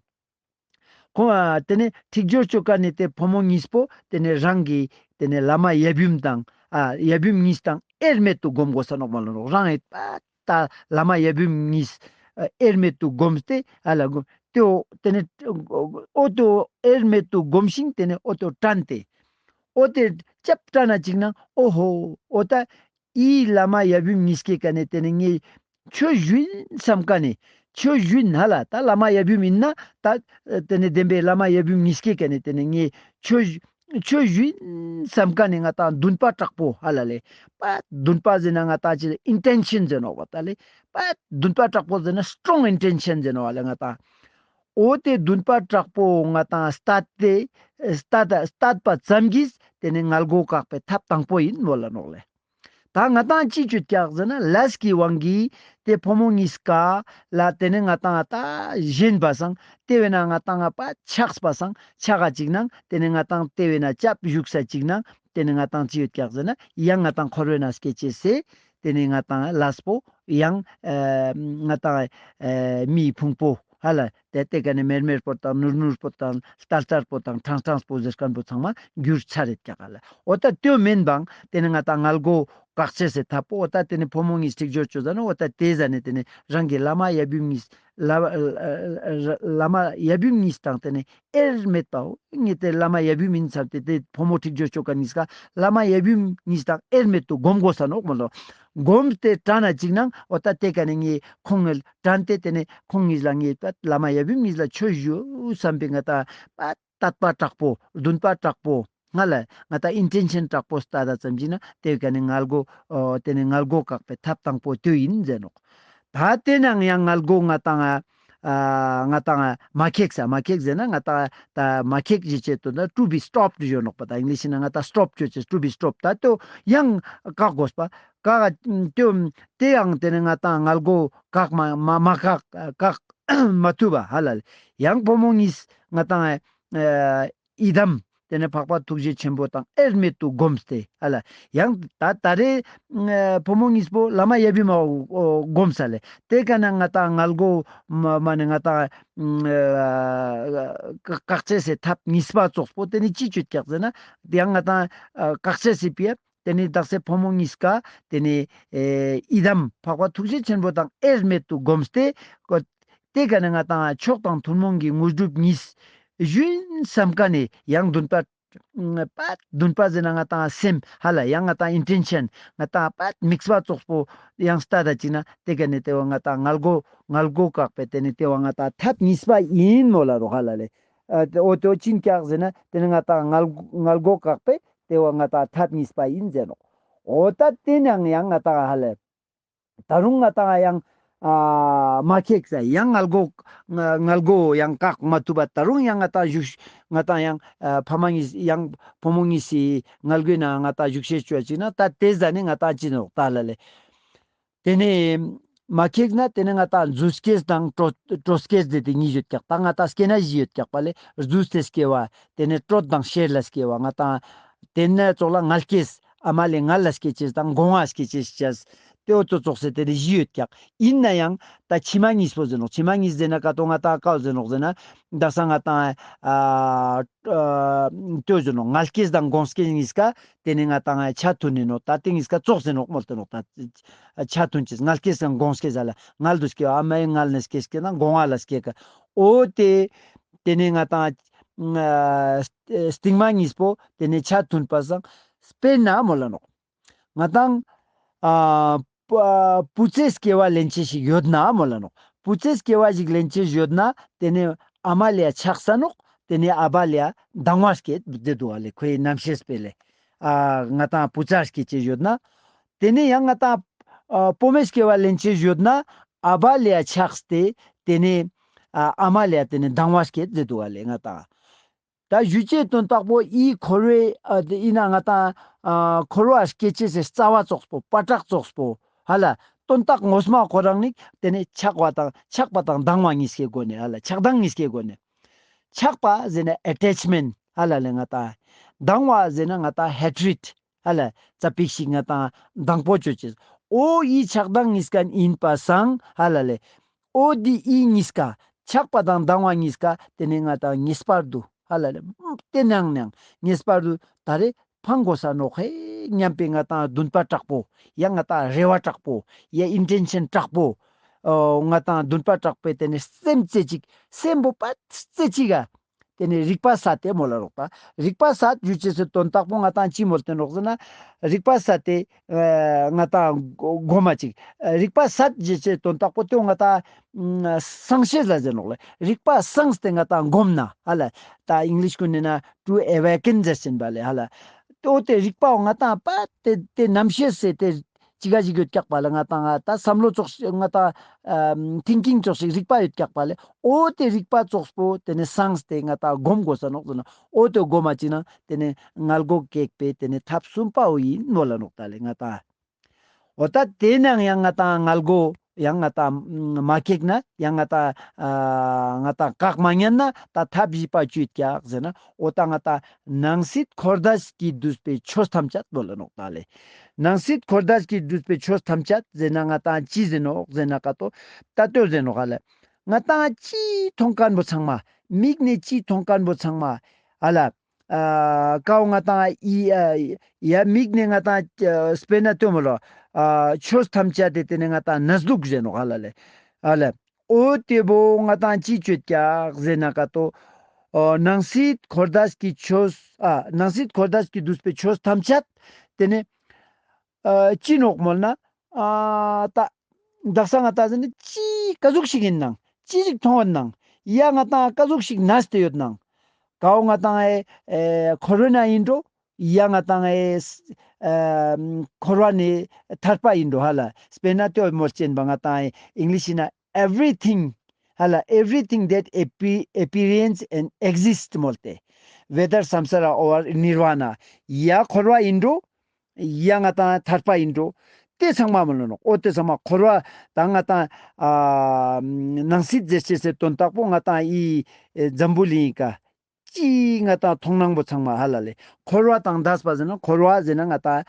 ཁོང་ཨ་ཏེ་ནེ་འཁྲིག་སྦྱོར་ཅོ་ཀ་ནེ་ཏེ་ཕོ་མོ་གཉིས་པོ་ཏེ་ནེ་རང་གི་ཏེ་ནེ་བླ་མ་ཡབ་ཡུམ་དང་ཨ་ཡབ་ཡུམ་གཉིས་དང་དབྱེར་མེད་དུ་སྒོམ་དགོས་ས་ནོག་མོལ་ལ་ནོག། རང་ཨེ་པ་ཏ་བླ་མ་ཡབ་ཡུམ་གཉིས་ཨ་དབྱེར་མེད་དུ་སྒོམ་སྟེ་ཨ་ལ་སྒོམ་ཏེ་འོ་ཏེ་ནེ་འོ་ཏེ་འོ་དབྱེར་མེད་དུ་སྒོམ་ཞིང་ཏེ་ནེ་འོ་ཏེ་འོ་དྲན་ཏེ་འོ་ཏེ་ཅབ་དྲན་ན་ཅིག་ན་འོ་ཧོ་འོ་ཏ་འི་བླ་མ་ཡབ་ཡུམ་གཉིས་ཀའི་ཀ་ནེ་ཏེ་ནེ་ངའི་ཆོས་ཞུ་ཡིན་སམ་ཀ་ནེ་ཆོས་ཞུ་ཡིན་ཧ་ལ་ཏ་བླ་མ་ཡབ་ཡུམ་ཡིན་ན་ཏ་ཏེ་ནེ་བདེན་པའི་བླ་མ་ཡབ་ཡུམ་གཉིས་ཀའི་ཀ་ནེ་ཏེ་ནེ་ངའི་ཆོས་ཆོས་ཞུ་ཡིན་སམ་ཀ་ནེ་ང་ཏང་འདུན་པ་དྲག་པོ་ཧ་ལ་ལེ། པ་འདུན་པ་ཟེར་ན་ང་ཏང་ཅི་ཨིན་ཊེན་ཤན་ཟེར་ནོག་པ་ཏ་ལེ། པ་འདུན་པ་དྲག་པོ་ཟེར་ན་སི་ཊོང་ཨིན་ཊེན་ཤན་ཟེར་ནོག་པ་ལེ་ང་ཏང་། འོ་ཏེ་འདུན་པ་དྲག་པོ་ང་ཏང་སྟད་དེ་སྟད་སྟད་པ་ཙམ་གྱིས་ཏེ་ནེ་མངལ་སྒོ་བཀག་པའི་ཐབས་དང་པོ་ཡིན་མོལ་ལ་ནོག་ལེ། ཏ་ང་ཏང་ཅི་ཅོ་ཀྱག་ཟེར་ན་ལས་ཀྱི་དབང་གིས་ཏེ་ཕོ་མོ་གཉིས་ཀ་ལ་ཏེ་ནེ་ང་ཏང་ཏ་ཞེན་པ་སང་ཏེ་བས་ན་ང་ཏང་ང་པ་ཆགས་པ་སང་ཆགས་ཀ་ཅིག་ནང་ཏེ་ནེ་ང་ཏང་ཏེ་བས་ན་ཅབ་ཞུགས་ས་ཅིག་ནང་ཏེ་ནེ་ང་ཏང་ཅི་ཡོད་ཀྱག་ཟེར་ན་ཡང་ང་ཏང་འཁོར་བའི་ནང་སྐྱེ་ཅེས་སེ་ཏེ་ནེ་ང་ཏང་ལས་པོ་ཡང་ཨ་ང་ཏང་ཨ་མིའི་ཕུང་པོ་ཧ་ལ་ཏེ་ཏེ་ཀ་ནེ་མེར་མེར་པོ་དང་ནུར་ནུར་པོ་དང་ལྟར་ལྟར་པོ་དང་ཕྲང་ཕྲང་པོ་ཟེར་ཁན་པོ་ཚང་མ་འགྱུར་ཚར་རེད་ཀྱག་ལ། འོ་ཏ་ཏེ་མེན་པང་ཏེ་ནེ་ང་ཏང་མངལ་སྒོ་བཀག་ཅེས་སི་ཐབས་པོ་འོ་ཏ་ཏེ་ནེ་ཕོ་མོ་གཉིས་འཁྲིག་སྦྱོར་ཅོ་ཟ་ནེ་འོ་ཏ་ཏེ་ཟ་ནེ་ཏེ་ནེ་རང་གི་བླ་མ་ཡབ་ཡུམ་གཉིས་བླ་བླ་མ་ཡབ་ཡུམ་གཉིས་དང་ཏེ་ནེ་དབྱེར་མེད་པའོ་ངས་ཏེ་བླ་མ་ཡབ་ཡུམ་ཡིན་ཚར་ཏེ་ཏེ་ཕོ་མོ་འཁྲིག་སྦྱོར་ཅོ་ཀ་གཉིས་ཀ་བླ་མ་ཡབ་ཡུམ་གཉིས་དང་དབྱེར་མེད་དུ་སྒོམ་དགོས་ས་ནོག་མོལ་ལ་ནོག། སྒོམ་སྟེ་དྲན་ན་ཅིག་ནང་འོ་ཏ་ཏེ་ཀ་ནེ་ངས་ཁོང་ངི་དྲན་ཏེ་ཏེ་ནེ་ཁོང་གཉིས་ལ་ངས་བླ་མ་ཡབ་ཡུམ་གཉིས་ལ་ཆོས་ཞུ་སམ་པའི་ང་ཏང་དད་པ་དྲག་པོ་འདུན་པ་དྲག་པོ་ང་ལ་ང་ཏང་ཨིན་ཊེན་ཤན་དྲག་པོ་སྟ་ད་ཙམ་ཅིག་ན་ཏེ་ཀ་ནེ་མངལ་སྒོ་འོ་ཏེ་ནེ་མངལ་སྒོ་བཀག་པའི་ཐབས་དང་པོ་ཏེ་ཡིན་ཟེར་ནོག། ཏ་ཏེ་ནང་ཡང་མངལ་སྒོ་ང་ཏང་ཨ་ང་ཏང་མ་ཁེགས་ས་མ་ཁེགས་ཟེར་ན་ང་ཏང་ཏ་མ་ཁེགས་ཞེས་བྱེད་དོ་ན་to be stopped ཞུ་ནོག་པ། ཏ་ཨིང་ལིཤ་ན་ང་ཏང་སི་ཊོབ་ཅོ་ཅེས་to be stopped། ཏ་ཏོ་ཡང་བཀག་དགོས་པ་བཀག་ཏེ་ཏེ་ཡང་ཏེ་ནེ་ང་ཏང་མངལ་སྒོ་བཀག་མ་མ་མ་བཀག་བཀག་མ་ཐུབ་པ་ཧ་ལ་ལེ། ཡང་ཕོ་མོ་གཉིས་ང་ཏང་ཨ་ཡི་དམ་ ཏེ་ནེ་འཕགས་པ་ཐུགས་རྗེ་ཆེན་པོ་དང་དབྱེར་མེད་དུ་བསྒོམས་ཏེ་ཧ་ལ། ཡང་ད་ད་རེ་ཕོ་མོ་གཉིས་པོ་བླ་མ་ཡབ་ཡུམ་མ་བསྒོམས་ས་ལེ། ཏེ་ཀ་ནེ་ང་ཏང་མངལ་སྒོ་མ་མ་ནེ་ང་ཏང་ཨ་བཀག་ཅེས་སི་ཐབས་གཉིས་པ་ཙོགས་པོ་ཏེ་ནེ་ཅི་ཅོ་ཀྱག་ཟེར་ན་ཡང་ང་ཏང་ཨ་བཀག་ཅེས་སི་ཕི་ཡ་ཏེ་ནེ་དག་ས་ཕོ་མོ་གཉིས་ཀ་ཏེ་ནེ་ཨེ་ཡི་དམ་འཕགས་པ་ཐུགས་རྗེ་ཆེན་པོ་དང་དབྱེར་མེད་དུ་བསྒོམས་ཏེ་ཏེ་ཀ་ནེ་ང་ཏང་མཆོག་དང་ཐུན་མོང་གི་དངོས་གྲུབ་གཉིས་ཞུ་ཡིན་བསམ་ཀ་ནེ་ཡང་འདུན་པ་པ་འདུན་པ་ཟེར་ན་ང་ཏང་སེམས་ཧ་ལ་ཡང་ང་ཏང་ཨིན་ཊེན་ཤན་ང་ཏང་པ་དམིགས་པ་ཙོགས་པོ་ཡང་ལྟ་ད་ཅིག་ན་ཏེ་ཀ་ནེ་ཏེ་བོ་ང་ཏང་མངལ་སྒོ་མངལ་སྒོ་བཀག་པའི་ཏེ་ནེ་ཏེ་བོ་ང་ཏང་ཐབས་གཉིས་པ་ཨིན་མོལ་ལ་རོག་ཧ་ལ་ལེ། ཨ་ཏེ་འོ་ཏེ་བོ་ཅི་ཨིན་ཀྱག་ཟེར་ན་ཏེ་ནེ་ང་ཏང་མངལ་མངལ་སྒོ་བཀག་པའི་ཏེ་བོ་ང་ཏང་ཐབས་གཉིས་པ་ཨིན་ཟེར་ནོག། འོ་ད་ཏེ་ནང་ཡང་ང་ཏང་ཧ་ལ་ད་རུང་ང་ཏང་ཡང་ཨ་མ་ཁེགས་ས་ཡང་མངལ་སྒོ་མངལ་སྒོ་ཡང་བཀག་མ་ཐུབ་པ་ད་རུང་ཡང་ང་ཏང་བཞུགས་ང་ཏང་ཡང་ཨ་ཕ་མ་གཉིས་ཡང་ཕོ་མོ་གཉིས་སི་མངལ་སྒོའི་ནང་ང་ཏང་བཞུགས་ཤེས་ཅོ་ཅིག་ན་ད་ཏེ་ཟ་ནེ་ང་ཏང་ཅི་ནོག་ད་ལ་ལེ། ཏེ་ནེ་མ་ཁེགས་ན་ཏེ་ནེ་ང་ཏང་རྫུས་སྐྱེས་དང་དྲོད་དྲོད་སྐྱེས་ཟེར་ཏེ་གཉིས་ཡོད་ཀྱག། ད་ང་ཏང་སྐྱེ་གནས་བཞི་ཡོད་ཀྱག་པ་ལེ། རྫུས་ཏེ་སྐྱེ་བ་ཏེ་ནེ་དྲོད་དང་གཤེར་ལ་སྐྱེ་བ་ང་ཏང་ཏེ་ནེ་ཙོགས་ལ་མངལ་སྐྱེས་ཨ་མ་ལེ་མངལ་ལ་སྐྱེ་ཅེས་དང་སྒོ་ང་སྐྱེ་ཅེས་ཅེས་ཏེ་འོ་ཙོགས་ཙོགས་ཟེར་ཏེ་ནེ་བཞི་ཡོད་ཀྱག། ཨིན་ན་ཡང་ད་ཕྱི་མ་གཉིས་པོ་ཟེར་ནོག། ཕྱི་མ་གཉིས་ཟེར་ན་ཀ་ཏོ་ང་ཏང་ཀའོ་ཟེར་ནོག་ཟེར་ན་དག་ས་ང་ཏང་ཨ་ཨ་ཏེ་བོ་ཟེར་ནོག། མངལ་སྐྱེས་དང་སྒོང་སྐྱེས་གཉིས་ཀ་ཏེ་ནེ་ང་ཏང་ཆ་མཐུན་ནི་ནོག། ད་ཏེ་གཉིས་ཀ་ཙོགས་ཟེར་ནོག་མོལ་ཏེ་ནོག། ད་ཆ་མཐུན་ཅེས་མངལ་སྐྱེས་དང་སྒོང་སྐྱེས་ཟ་ལ་མངལ་དུ་སྐྱེ་བ་ཨ་མའི་མངལ་ནེ་སྐྱེ་སྐྱེ་དང་སྒོ་ང་ལ་སྐྱེ་ཀ་འོ་ཏེ་ཏེ་ནེ་ང་ཏང་ཨ་སྟིང་མ་གཉིས་པོ་ཏེ་ནེ་ཆ་མཐུན་པ་སང་དཔེར་ན་མོལ་ལ་ནོག། ང་ཏང་ཨ་བུ་བུ་ཚའི་སྐྱེ་བ་ལེན་ཅེས་ཤིག་ཡོད་ན་མོལ་ལ་ནོག། བུ་ཚའི་སྐྱེ་བ་ཞིག་ལེན་ཅེས་ཡོད་ན་ཏེ་ནེ་ཨ་མ་ལེ་ཡ་ཆགས་ས་ནོག། ཏེ་ནེ་ཨ་བ་ལེ་ཡ་སྡང་བ་སྐྱེ་ཏེ་དུག་ཨ་ལེ། ཁོའི་རྣམ་ཤེས་པེ་ལེ་ཨ་ང་ཏང་བུ་ཚ་སྐྱེ་ཅེས་ཡོད་ན་ཏེ་ནེ་ཡང་ང་ཏང་ཨ་བུ་མོའི་སྐྱེ་བ་ལེན་ཅེས་ཡོད་ན་ཨ་བ་ལེ་ཡ་ཆགས་ཏེ་ཏེ་ནེ་ཨ་ཨ་མ་ལེ་ཡ་ཏེ་ནེ་སྡང་བ་སྐྱེ་ཏེ་དུག་ཨ་ལེ་ང་ཏང་། ད་ཞུ་ཅེས་དོན་དག་པོ་ཨི་འཁོར་བའི་ཨ་ཏེ་ཨིན་ན་ང་ཏང་ཨ་འཁོར་བ་སྐྱེ་ཅེས་སི་རྩ་བ་ཙོགས་པོ་བར་ཐག་ཙོགས་པོ་ཧ་ལ་དོན་དག་ངོ་མ་ཁོ་རང་ནི་ཏེ་ནེ་ཆགས་པ་དང་ཆགས་པ་དང་སྡང་བ་གཉིས་ཀའི་སྒོ་ནེ་ཧ་ལ་ཆགས་སྡང་གཉིས་ཀའི་སྒོ་ནེ་ཆགས་པ་ཟེར་ན་ཨ་ཊེཆ་མེན་ཧ་ལ་ལེ་ང་ཏང་། སྡང་བ་ཟེར་ན་ང་ཏང་ཧེ་ཊྲེཌ་ཧ་ལ་ཙ་པིག་ཞིག་ང་ཏང་སྡང་པོ་ཅོ་ཅེས་འོ་ཨི་ཆགས་སྡང་གཉིས་ཀ་ཨིན་པ་སང་ཧ་ལ་ལེ། འོ་ཏེ་ཨི་གཉིས་ཀ་ཆགས་པ་དང་སྡང་བ་གཉིས་ཀ་ཏེ་ནེ་ང་ཏང་ངེས་པར་དུ་ཧ་ལ་ལེ་ཏེ་ནང་ནང་ངེས་པར་དུ་ད་རེ་ཕང་དགོས་ས་ནོག་ཧེ་སྙམ་པའི་ང་ཏང་འདུན་པ་དྲག་པོ་ཡ་ང་ཏང་རེ་བ་དྲག་པོ་ཡ་ཨིན་ཊེན་ཤན་དྲག་པོ་ཨོ་ང་ཏང་འདུན་པ་དྲག་པོའི་ཏེ་ནེ་སེམས་རྩེ་གཅིག་སེམས་པོ་པ་རྩེ་གཅིག་ག་ཏེ་ནེ་རིག་པ་སད་དེ་མོལ་ལ་རོག་ད། རིག་པ་སད་ཞུ་ཅེས་སི་དོན་དག་པོ་ང་ཏང་ཅི་མོལ་ཏེ་ནོག་ཟེར་ན་རིག་པ་སད་དེ་ཨ་ང་ཏང་གོ་མ་ཅིག་རིག་པ་སད་ཞུ་ཅེས་དོན་དག་པོ་ཏེ་ང་ཏང་སངས་ཤེས་ལ་ཟེར་ནོག་ལེ། རིག་པ་སངས་ཏེ་ང་ཏང་གོམས་ན་ཧ་ལ་ད་ཨིང་ལིཤ་གུན་ནི་ན་to awaken ཟེར་ཅེན་པ་ལེ་ཧ་ལ། འོ་ཏེ་རིག་པའོ་ང་ཏང་པ་ཏེ་ཏེ་རྣམ་ཤེས་སི་ཏེ་ཅི་ག་ཞིག་ཡོད་ཀྱག་པ་ལེ་ང་ཏང་ང་ཏང་བསམ་བློ་ཙོགས་ཤིག་ང་ཏང་ཨ་ཐིང་ཀིང་ཙོགས་ཤིག་རིག་པ་ཡོད་ཀྱག་པ་ལེ། འོ་ཏེ་རིག་པ་ཙོགས་པོ་ཏེ་ནེ་སངས་ཏེ་ང་ཏང་གོམས་དགོས་ས་ནོག་ཟེར་ན་འོ་ཏེ་གོམས་མ་ཅིག་ན་ཏེ་ནེ་མངལ་སྒོ་གེགས་པའི་ཏེ་ནེ་ཐབས་གསུམ་པའོ་ཨིན་མོལ་ལ་ནོག་ད་ལེ་ང་ཏང་། འོ་ད་ཏེ་ནང་ཡང་ང་ཏང་མངལ་སྒོ་ཡང་ང་ཏང་མ་གེགས་ན་ཡང་ང་ཏང་ཨ་ང་ཏང་བཀག་མ་ཉན་ན་ད་ཐབས་བཞི་པ་ཅི་ཡོད་ཀྱག་ཟེར་ན་འོ་ད་ང་ཏང་ནང་སྲིད་འཁོར་འདས་ཀྱིས་བསྡུས་པའི་ཆོས་ཐམས་ཅད་མོལ་ལ་ནོག་ད་ལེ། ནང་སྲིད་འཁོར་འདས་ཀྱིས་བསྡུས་པའི་ཆོས་ཐམས་ཅད་ཟེར་ན་ང་ཏང་ཅི་ཟེར་ནོག་ཟེར་ན་ཀ་ཏོ་ད་ལྟོས་ཟེར་ནོག་ཧ་ལ། ང་ཏང་ཅི་མཐོང་མཁན་པོ་ཚང་མ་མིག་ནེ་ཅི་མཐོང་མཁན་པོ་ཚང་མ་ཧ་ལ། ཨ་ཀའོ་ང་ཏང་ཨི་ཨ་ཡ་མིག་ནེ་ང་ཏང་ཨ་སྤེར་ན་ལྟོས་མོལ་ལ་ཨ་ཆོས་ཐམས་ཅད་དེ་ཏེ་ནེ་ང་ཏང་གནས་ལུགས་ཟེར་ནོག་ཧ་ལ་ལེ། ཧ་ལ། འོ་ཏེ་བོ་ང་ཏང་ཅི་ཅོ་ཀྱག་ཟེར་ན་ཀ་ཏོ། ཨ་ནང་སྲིད་འཁོར་འདས་ཀྱི་ཆོས་ཨ་ནང་སྲིད་འཁོར་འདས་ཀྱིས་བསྡུས་པའི་ཆོས་ཐམས་ཅད་ཏེ་ནེ་ཨ་ཅི་ནོག་མོལ་ན་ཨ་ད་དག་ས་ང་ཏང་ཟེར་ན་ཅི་ཀ་ཟུག་ཞིག་ཨིན་ནང་ཅི་ཞིག་མཐོང་ཡོད་ནང་ཡ་ང་ཏང་ཀ་ཟུག་ཞིག་གནས་ཏེ་ཡོད་ནང་ཀའོ་ང་ཏང་ཨེ་ཨེ་འཁོར་བའི་ནང་ཨིན་འགྲོ། ཡ་ང་ཏང་ཨེ་ཨ་འཁོར་བ་ནེ་ཐར་པ་ཨིན་འགྲོ་ཧ་ལ། སྤེར་ན་ལྟོས་མོལ་ཅེན་པ་ང་ཏང་ཨེ་ཨིང་ལིཤ་ན་everything་ཧ་ལ་everything that appear- appearance and exist་མོལ་ཏེ། Whether samsara or nirvana་ཡ་འཁོར་བ་ཨིན་འགྲོ། ཡ་ང་ཏང་ཐར་པ་ཨིན་འགྲོ། ཏེ་ཚང་མ་མོལ་ལ་ནོག། འོ་ཏེ་ཚང་མ་འཁོར་བ་དང་ང་ཏང་ཨ་ནང་སྲིད་ཟེར་ཅེས་སི་དོན་དག་པོ་ང་ཏང་ཨི་ཨེ་འཛམ་བུ་གླིང་ངི་ཀ་ ཅི་ང་ཏང་མཐོང་སྣང་པོ་ཚང་མ་ཧ་ལ་ལེ། འཁོར་བ་དང་འདས་པ་ཟེར་ན་འཁོར་བ་ཟེར་ན་ང་ཏང་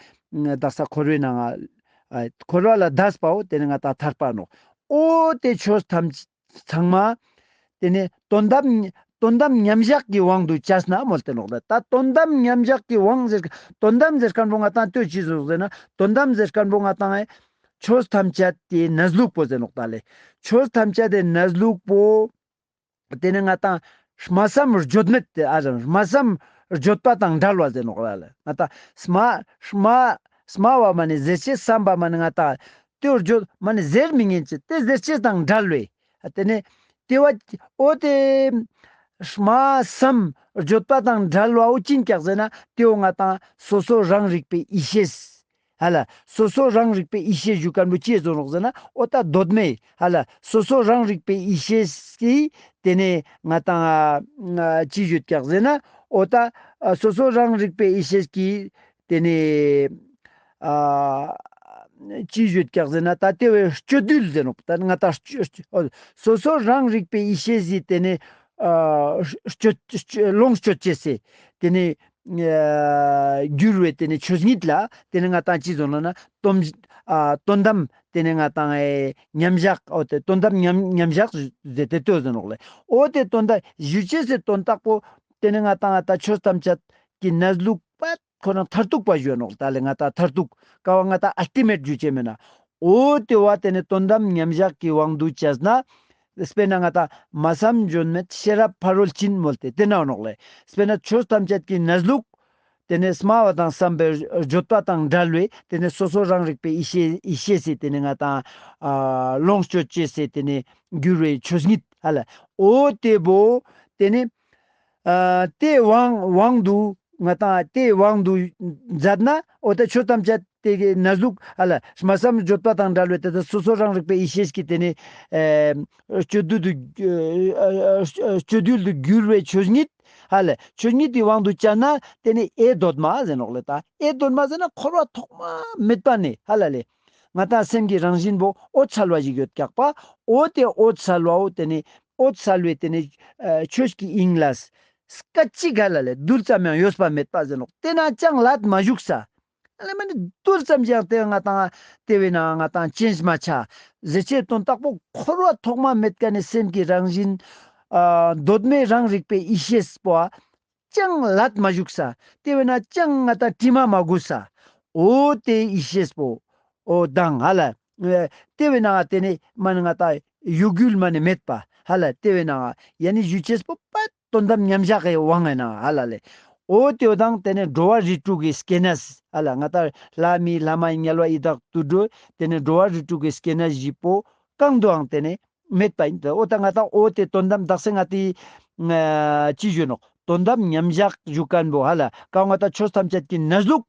དག་ས་འཁོར་བའི་ནང་ང་འཁོར་བ་ལ་འདས་པའོ་དེ་ནི་ང་ཏང་ཐར་པ་ནོག། འོ་དེ་ཆོས་ཐམས་ཚང་མ་དེ་ནི་དོན་དམ་དོན་དམ་མཉམ་བཞག་གི་དབང་དུ་བྱས་ན་མོལ་ཏེ་ནོག་ལེ། ད་དོན་དམ་མཉམ་བཞག་གི་དབང་ཟེར་དོན་དམ་ཟེར་མཁན་པོ་ང་ཏང་ལྟོས་ཅི་ཟེར་ན་དོན་དམ་ཟེར་མཁན་པོ་ང་ཏང་ཆོས་ཐམས་ཅད་དེ་གནས་ལུགས་པོ་ཟེར་ནོག་ད་ལེ། ཆོས་ཐམས་ཅད་དེ་གནས་ལུགས་པོ། དེ་ནི་ང་ཏང་སྨྲ་བསམ་བརྗོད་མེད་དེ་ཨ་རང་སྨྲ་བསམ་བརྗོད་པ་དང་བྲལ་བ་ཟེར་ནོག་ལེ། ང་ཏང་སྨྲ་སྨྲ་སྨྲ་བ་མ་ནི་ཟེར་ཅེས་བསམ་པ་མ་ནི་ང་ཏང་དེ་བརྗོད་མ་ནི་ཟེར་མི་ཉན་ཅེས་དེ་ཟེར་ཅེས་དང་བྲལ་བའི་དེ་ནི་དེ་བ་འོ་དེ་སྨྲ་བསམ་བརྗོད་པ་དང་བྲལ་བའོ་ཅི་ཨིན་ཀྱག་ཟེར་ན་དེའོ་ང་ཏང་སོ་སོ་རང་རིག་པའི་ཡེ་ཤེས། ཧ་ལ། སོ་སོ་རང་རིག་པའི་ཡེ་ཤེས་ཞུ་མཁན་པོ་ཅི་ཟེར་ནོག་ཟེར་ན་འོ་ད་གདོད་མའི་ཧ་ལ་སོ་སོ་རང་རིག་པའི་ཡེ་ཤེས་ཀྱི་དེ་ནས་ང་ཏང་ཨ་ཅི་ཞུ་ཀྱག་ཟེར་ན་འོ་ད་ཨ་སོ་སོ་རང་རིག་པའི་ཡེ་ཤེས་ཀྱི་དེ་ནས་ཨ་ཅི་ཞུ་ཀྱག་ཟེར་ན་ད་དེ་བས་སྤྱོད་བསྡུས་ཟེར་ནོག། ད་ང་ཏང་སྤྱོད་སྤྱོད་འོ་སོ་སོ་རང་རིག་པའི་ཡེ་ཤེས་ཀྱི་དེ་ནས་ཨ་སྤྱོད་སྤྱོད་ལོངས་སྤྱོད་ཅེས་སི་དེ་ནས་ཨ་གྱུར་བའི་དེ་ནི་ཆོས་ཉིད་ལ་དེ་ནི་ང་ཏང་ཅི་ཟེར་ནོག་ན་དོན་ཨ་དོན་དམ་དེ་ནི་ང་ཏང་ཨེ་མཉམ་བཞག་འོ་དེ་དོན་དམ་མཉམ་མཉམ་བཞག་ཟེར་ཏེ་ལྟོས་ཟེར་ནོག་ལེ། འོ་དེ་དོན་དམ་ཞུ་ཅེས་སི་དོན་དག་པོ་དེ་ནི་ང་ཏང་ཨ་ད་ཆོས་ཐམས་ཅད་ཀྱི་གནས་ལུགས་པ་ཁོ་ན་མཐར་ཐུག་པ་ཞུ་ནོག། ད་ལེ་ང་ཏང་མཐར་ཐུག་ཀ་བ་ང་ཏང་ཨལ་ཊི་མེཊ་ཞུ་ཅེས་མེད་ན། འོ་དེ་བ་དེ་ནི་དོན་དམ་མཉམ་བཞག་གི་དབང་དུ་བྱས་ན། དཔེར་ན་ང་ཏང་སྨྲ་བསམ་བརྗོད་མེད་ཤེས་རབ་ཕ་རོལ་ཕྱིན་མོལ་ཏེ་དེ་ན་ནོག་ལེ། དཔེར་ན་ཆོས་ཐམས་ཅད་ཀྱི་གནས་ལུགས། དེ་ནས་སྨྲ་བ་དང་བསམ་པའི་བརྗོད་པ་དང་བྲལ་བའི་དེ་ནས་སོ་སོ་རང་རིག་པའི་ཡེ་ཤེས་ཡེ་ཤེས་སི་དེ་ནས་ང་ཏང་ཨ་ལོངས་སྤྱོད་ཅེས་སི་དེ་ནས་གྱུར་བའི་ཆོས་ཉིད་ཧ་ལ། འོ་དེ་བོ་དེ་ནས་ཨ་དེ་དབང་དབང་དུ་ང་ཏང་དེ་དབང་དུ་མཛད་ན་འོ་ད་ཆོས་ཐམས་ཅད་དེ་གི་གནས་ལུགས་ཧ་ལ་སྨྲ་བསམ་བརྗོད་པ་དང་བྲལ་བའི་དེ་ད་སོ་སོ་རང་རིག་པའི་ཡེ་ཤེས་ཀྱི་དེ་ནས་ཨ་སྤྱོད་བསྡུས་དུ་ཨ་ཨ་སྤྱོད་བསྡུས་དུ་གྱུར་བའི་ཆོས་ཉིད་ཧ་ལ་ཆོས་ཉིད་དེ་དབང་དུ་བྱས་ན་དེ་ནི་ཨེ་གདོད་མ་ཟེར་ནོག་ལེ། ད་ཨེ་གདོད་མ་ཟེར་ན་འཁོར་བ་ཐོག་མ་མེད་པ་ནས་ཧ་ལ་ལེ། ང་ཏང་སེམས་ཀྱི་རང་བཞིན་པོ་འོད་གསལ་བ་ཞིག་ཡོད་ཀྱག་པ། འོ་དེ་འོད་གསལ་བའོ་དེ་ནི་འོད་གསལ་བའི་དེ་ནི་ཨ་ཆོས་ཀྱི་དབྱིངས་ལ་སྐད་ཅིག་ག་ལ་ལེ་རྡུལ་ཙམ་ཡང་ཡོད་པ་མེད་པ་ཟེར་ནོག། དེ་ན་ཅང་ལྷད་མ་ཞུགས་ས། ཨ་ལེ་མ་ནི་རྡུལ་ཙམ་ཞིག་ཡང་དེ་ང་ཏང་དེ་བས་ན་ང་ཏང་ཅན་མ་ཆ། ཟེར་ཅེས་དོན་དག་པོ་འཁོར་བ་ཐོག་མ་མེད་ཀ་ནས་སེམས་ཀྱི་རང་བཞིན་ཨ་གདོད་མའི་རང་རིག་པའི་ཡེ་ཤེས་པོ་ཨ་ཅང་ལྷད་མ་ཞུགས་ས། དེ་བས་ན་ཅང་ང་ཏང་དྲི་མ་མ་གོས་ས། འོ་དེ་ཡེ་ཤེས་པོ། འོ་དང་ཧ་ལ། ཨེ་དེ་བས་ན་དེ་ནི་མ་ནི་ང་ཏང་གཡོ་འགུལ་མ་ནི་མེད་པ་ཧ་ལ། དེ་བས་ན་ཡ་ནི་ཞུ་ཅེས་པོ་པད་དོན་དམ་མཉམ་བཞག་གི་དབང་ཨིན་ན་ཧ་ལ་ལེ། འོ་དེ་བོ་དང་དེ་ནི་འགྲོ་བ་རིགས་དྲུག་གི་སྐྱེ་གནས་ཧ་ལ་ང་ཏང་ལྷ་མི་ལྷ་མ་ཡིན་དམྱལ་བ་ཡི་དྭགས་དུད་འགྲོ་དེ་ནི་འགྲོ་བ་རིགས་དྲུག་གི་སྐྱེ་གནས་བཞི་པོ་གང་དུའང་དེ་ནི་མེད་པ་ཡིན་ཏེ། འོ་ད་ང་ཏང་འོ་དེ་དོན་དམ་དག་ས་ང་ཏི་ཨ་ཅི་ཞུ་ནོག། དོན་དམ་མཉམ་བཞག་ཞུ་མཁན་པོ་ཧ་ལ་ཀ་ང་ཏང་ཆོས་ཐམས་ཅད་ཀྱི་གནས་ལུགས།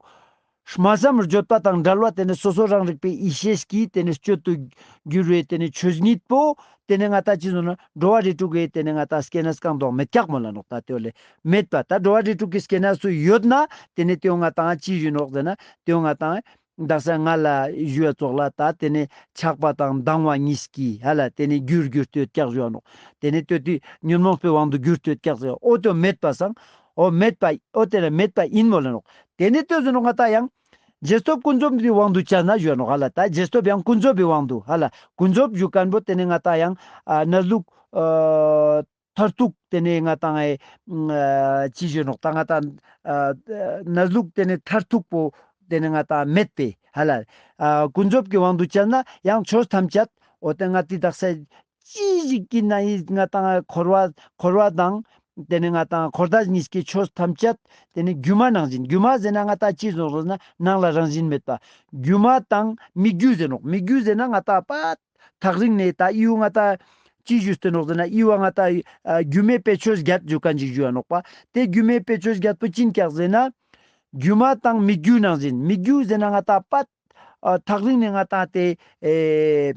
སྨྲ་བསམ་བརྗོད་པ་དང་བྲལ་བ་དེ་ནི་སོ་སོ་རང་རིག་པའི་ཡེ་ཤེས་ཀྱི་དེ་ནི་སྤྱོད་དུ་གྱུར་བའི་དེ་ནི་ཆོས་ཉིད་པོ་དེ་ནི་ང་ཏང་ཅི་ཟེར་ན་འགྲོ་བ་རིགས་དྲུག་གི་དེ་ནི་ང་ཏང་སྐྱེ་གནས་གང་དུའང་མེད་ཀྱག་མོལ་ལ་ནོག། ད་དེ་བོ་ལེ་མེད་པ། ད་འགྲོ་བ་རིགས་དྲུག་གི་སྐྱེ་གནས་སུ་ཡོད་ན་དེ་ནི་དེ་བོ་ང་ཏང་ཅི་ཞུ་ནོག་ཟེར་ན་དེ་བོ་ང་ཏང་དག་ས་ང་ལ་ཞུ་བ་ཙོགས་ལ་ད་དེ་ནི་ཆགས་པ་དང་སྡང་བ་གཉིས་ཀྱི་ཧ་ལ་དེ་ནི་རྒྱུར་གྱུར་ཏེ་ཡོད་ཀྱག་ཞུ་བ་ནོག། དེ་ནི་ལྟོས་ཏེ་ཉོན་མོངས་པའི་དབང་དུ་གྱུར་ཏེ་ཡོད་ཀྱག་ཟེར། འོ་དེ་མེད་པ་སང་འོ་མེད་པ་འོ་དེ་ལ་མེད་པ་ཡིན་མོལ་ལ་ནོག། དེ་ནི་ལྟོས་ཟེར་ནོག་ང་ཏང་ཡང་རྗེས་ཐོབ་ཀུན་རྫོབ་ཀྱི་དབང་དུ་བྱས་ན་ཞུ་བ་ནོག་ཧ་ལ། ད་རྗེས་ཐོབ་ཡང་ཀུན་རྫོབ་པའི་དབང་དུ་ཧ་ལ་ཀུན་རྫོབ་ཞུ་མཁན་པོ་དེ་ནི་ང་ཏང་ཡང་ཨ་གནས་ལུགས་ཨ་མཐར་ཐུག་དེ་ནས་ང་ཏང་ཨེ་ཨ་ཅི་ཞུ་ནོག་ད་ང་ཏང་ཨ་གནས་ལུགས་དེ་ནས་མཐར་ཐུག་པོ་དེ་ནས་ང་ཏང་མེད་པའི་ཧ་ལ་ཨ་ཀུན་རྫོབ་ཀྱི་དབང་དུ་བྱས་ན་ཡང་ཆོས་ཐམས་ཅད་འོ་དེ་ང་ཏི་དག་ས་ཅི་ཞིག་གི་ན་ཡི་ང་ཏང་འཁོར་བ་འཁོར་བ་དང་དེ་ནས་ང་ཏང་འཁོར་འདས་གཉིས་ཀྱི་ཆོས་ཐམས་ཅད་དེ་ནས་སྒྱུ་མ་ནང་བཞིན། སྒྱུ་མ་ཟེར་ན་ང་ཏང་ཅི་ཟེར་ན་ནང་ལ་རང་བཞིན་མེད་པ། སྒྱུ་མ་དང་མི་སྒྱུ་ཟེར་ནོག། མི་སྒྱུ་ཟེར་ན་ང་ཏང་པ་ཐག་རིང་ནས་ད་ཨི་བོ་ང་ཏང་ཅི་ཞུས་ཏེ་ནོག་ཟེར་ན་ཨི་བོ་ང་ཏང་ཨ་སྒྱུ་མའི་དཔེ་བརྗོད་བརྒྱད་ཞུ་མཁན་ཅིག་ཞུ་བ་ནོག་པ། དེ་སྒྱུ་མའི་དཔེ་བརྗོད་བརྒྱད་པོ་ཅི་ཨིན་ཀྱག་ཟེར་ན། སྒྱུ་མ་དང་མི་སྒྱུ་ནང་བཞིན། མི་སྒྱུ་ཟེར་ན་ང་ཏང་པ་ཨ་ཐག་རིང་ནས་ང་ཏང་དེ་ཨེ་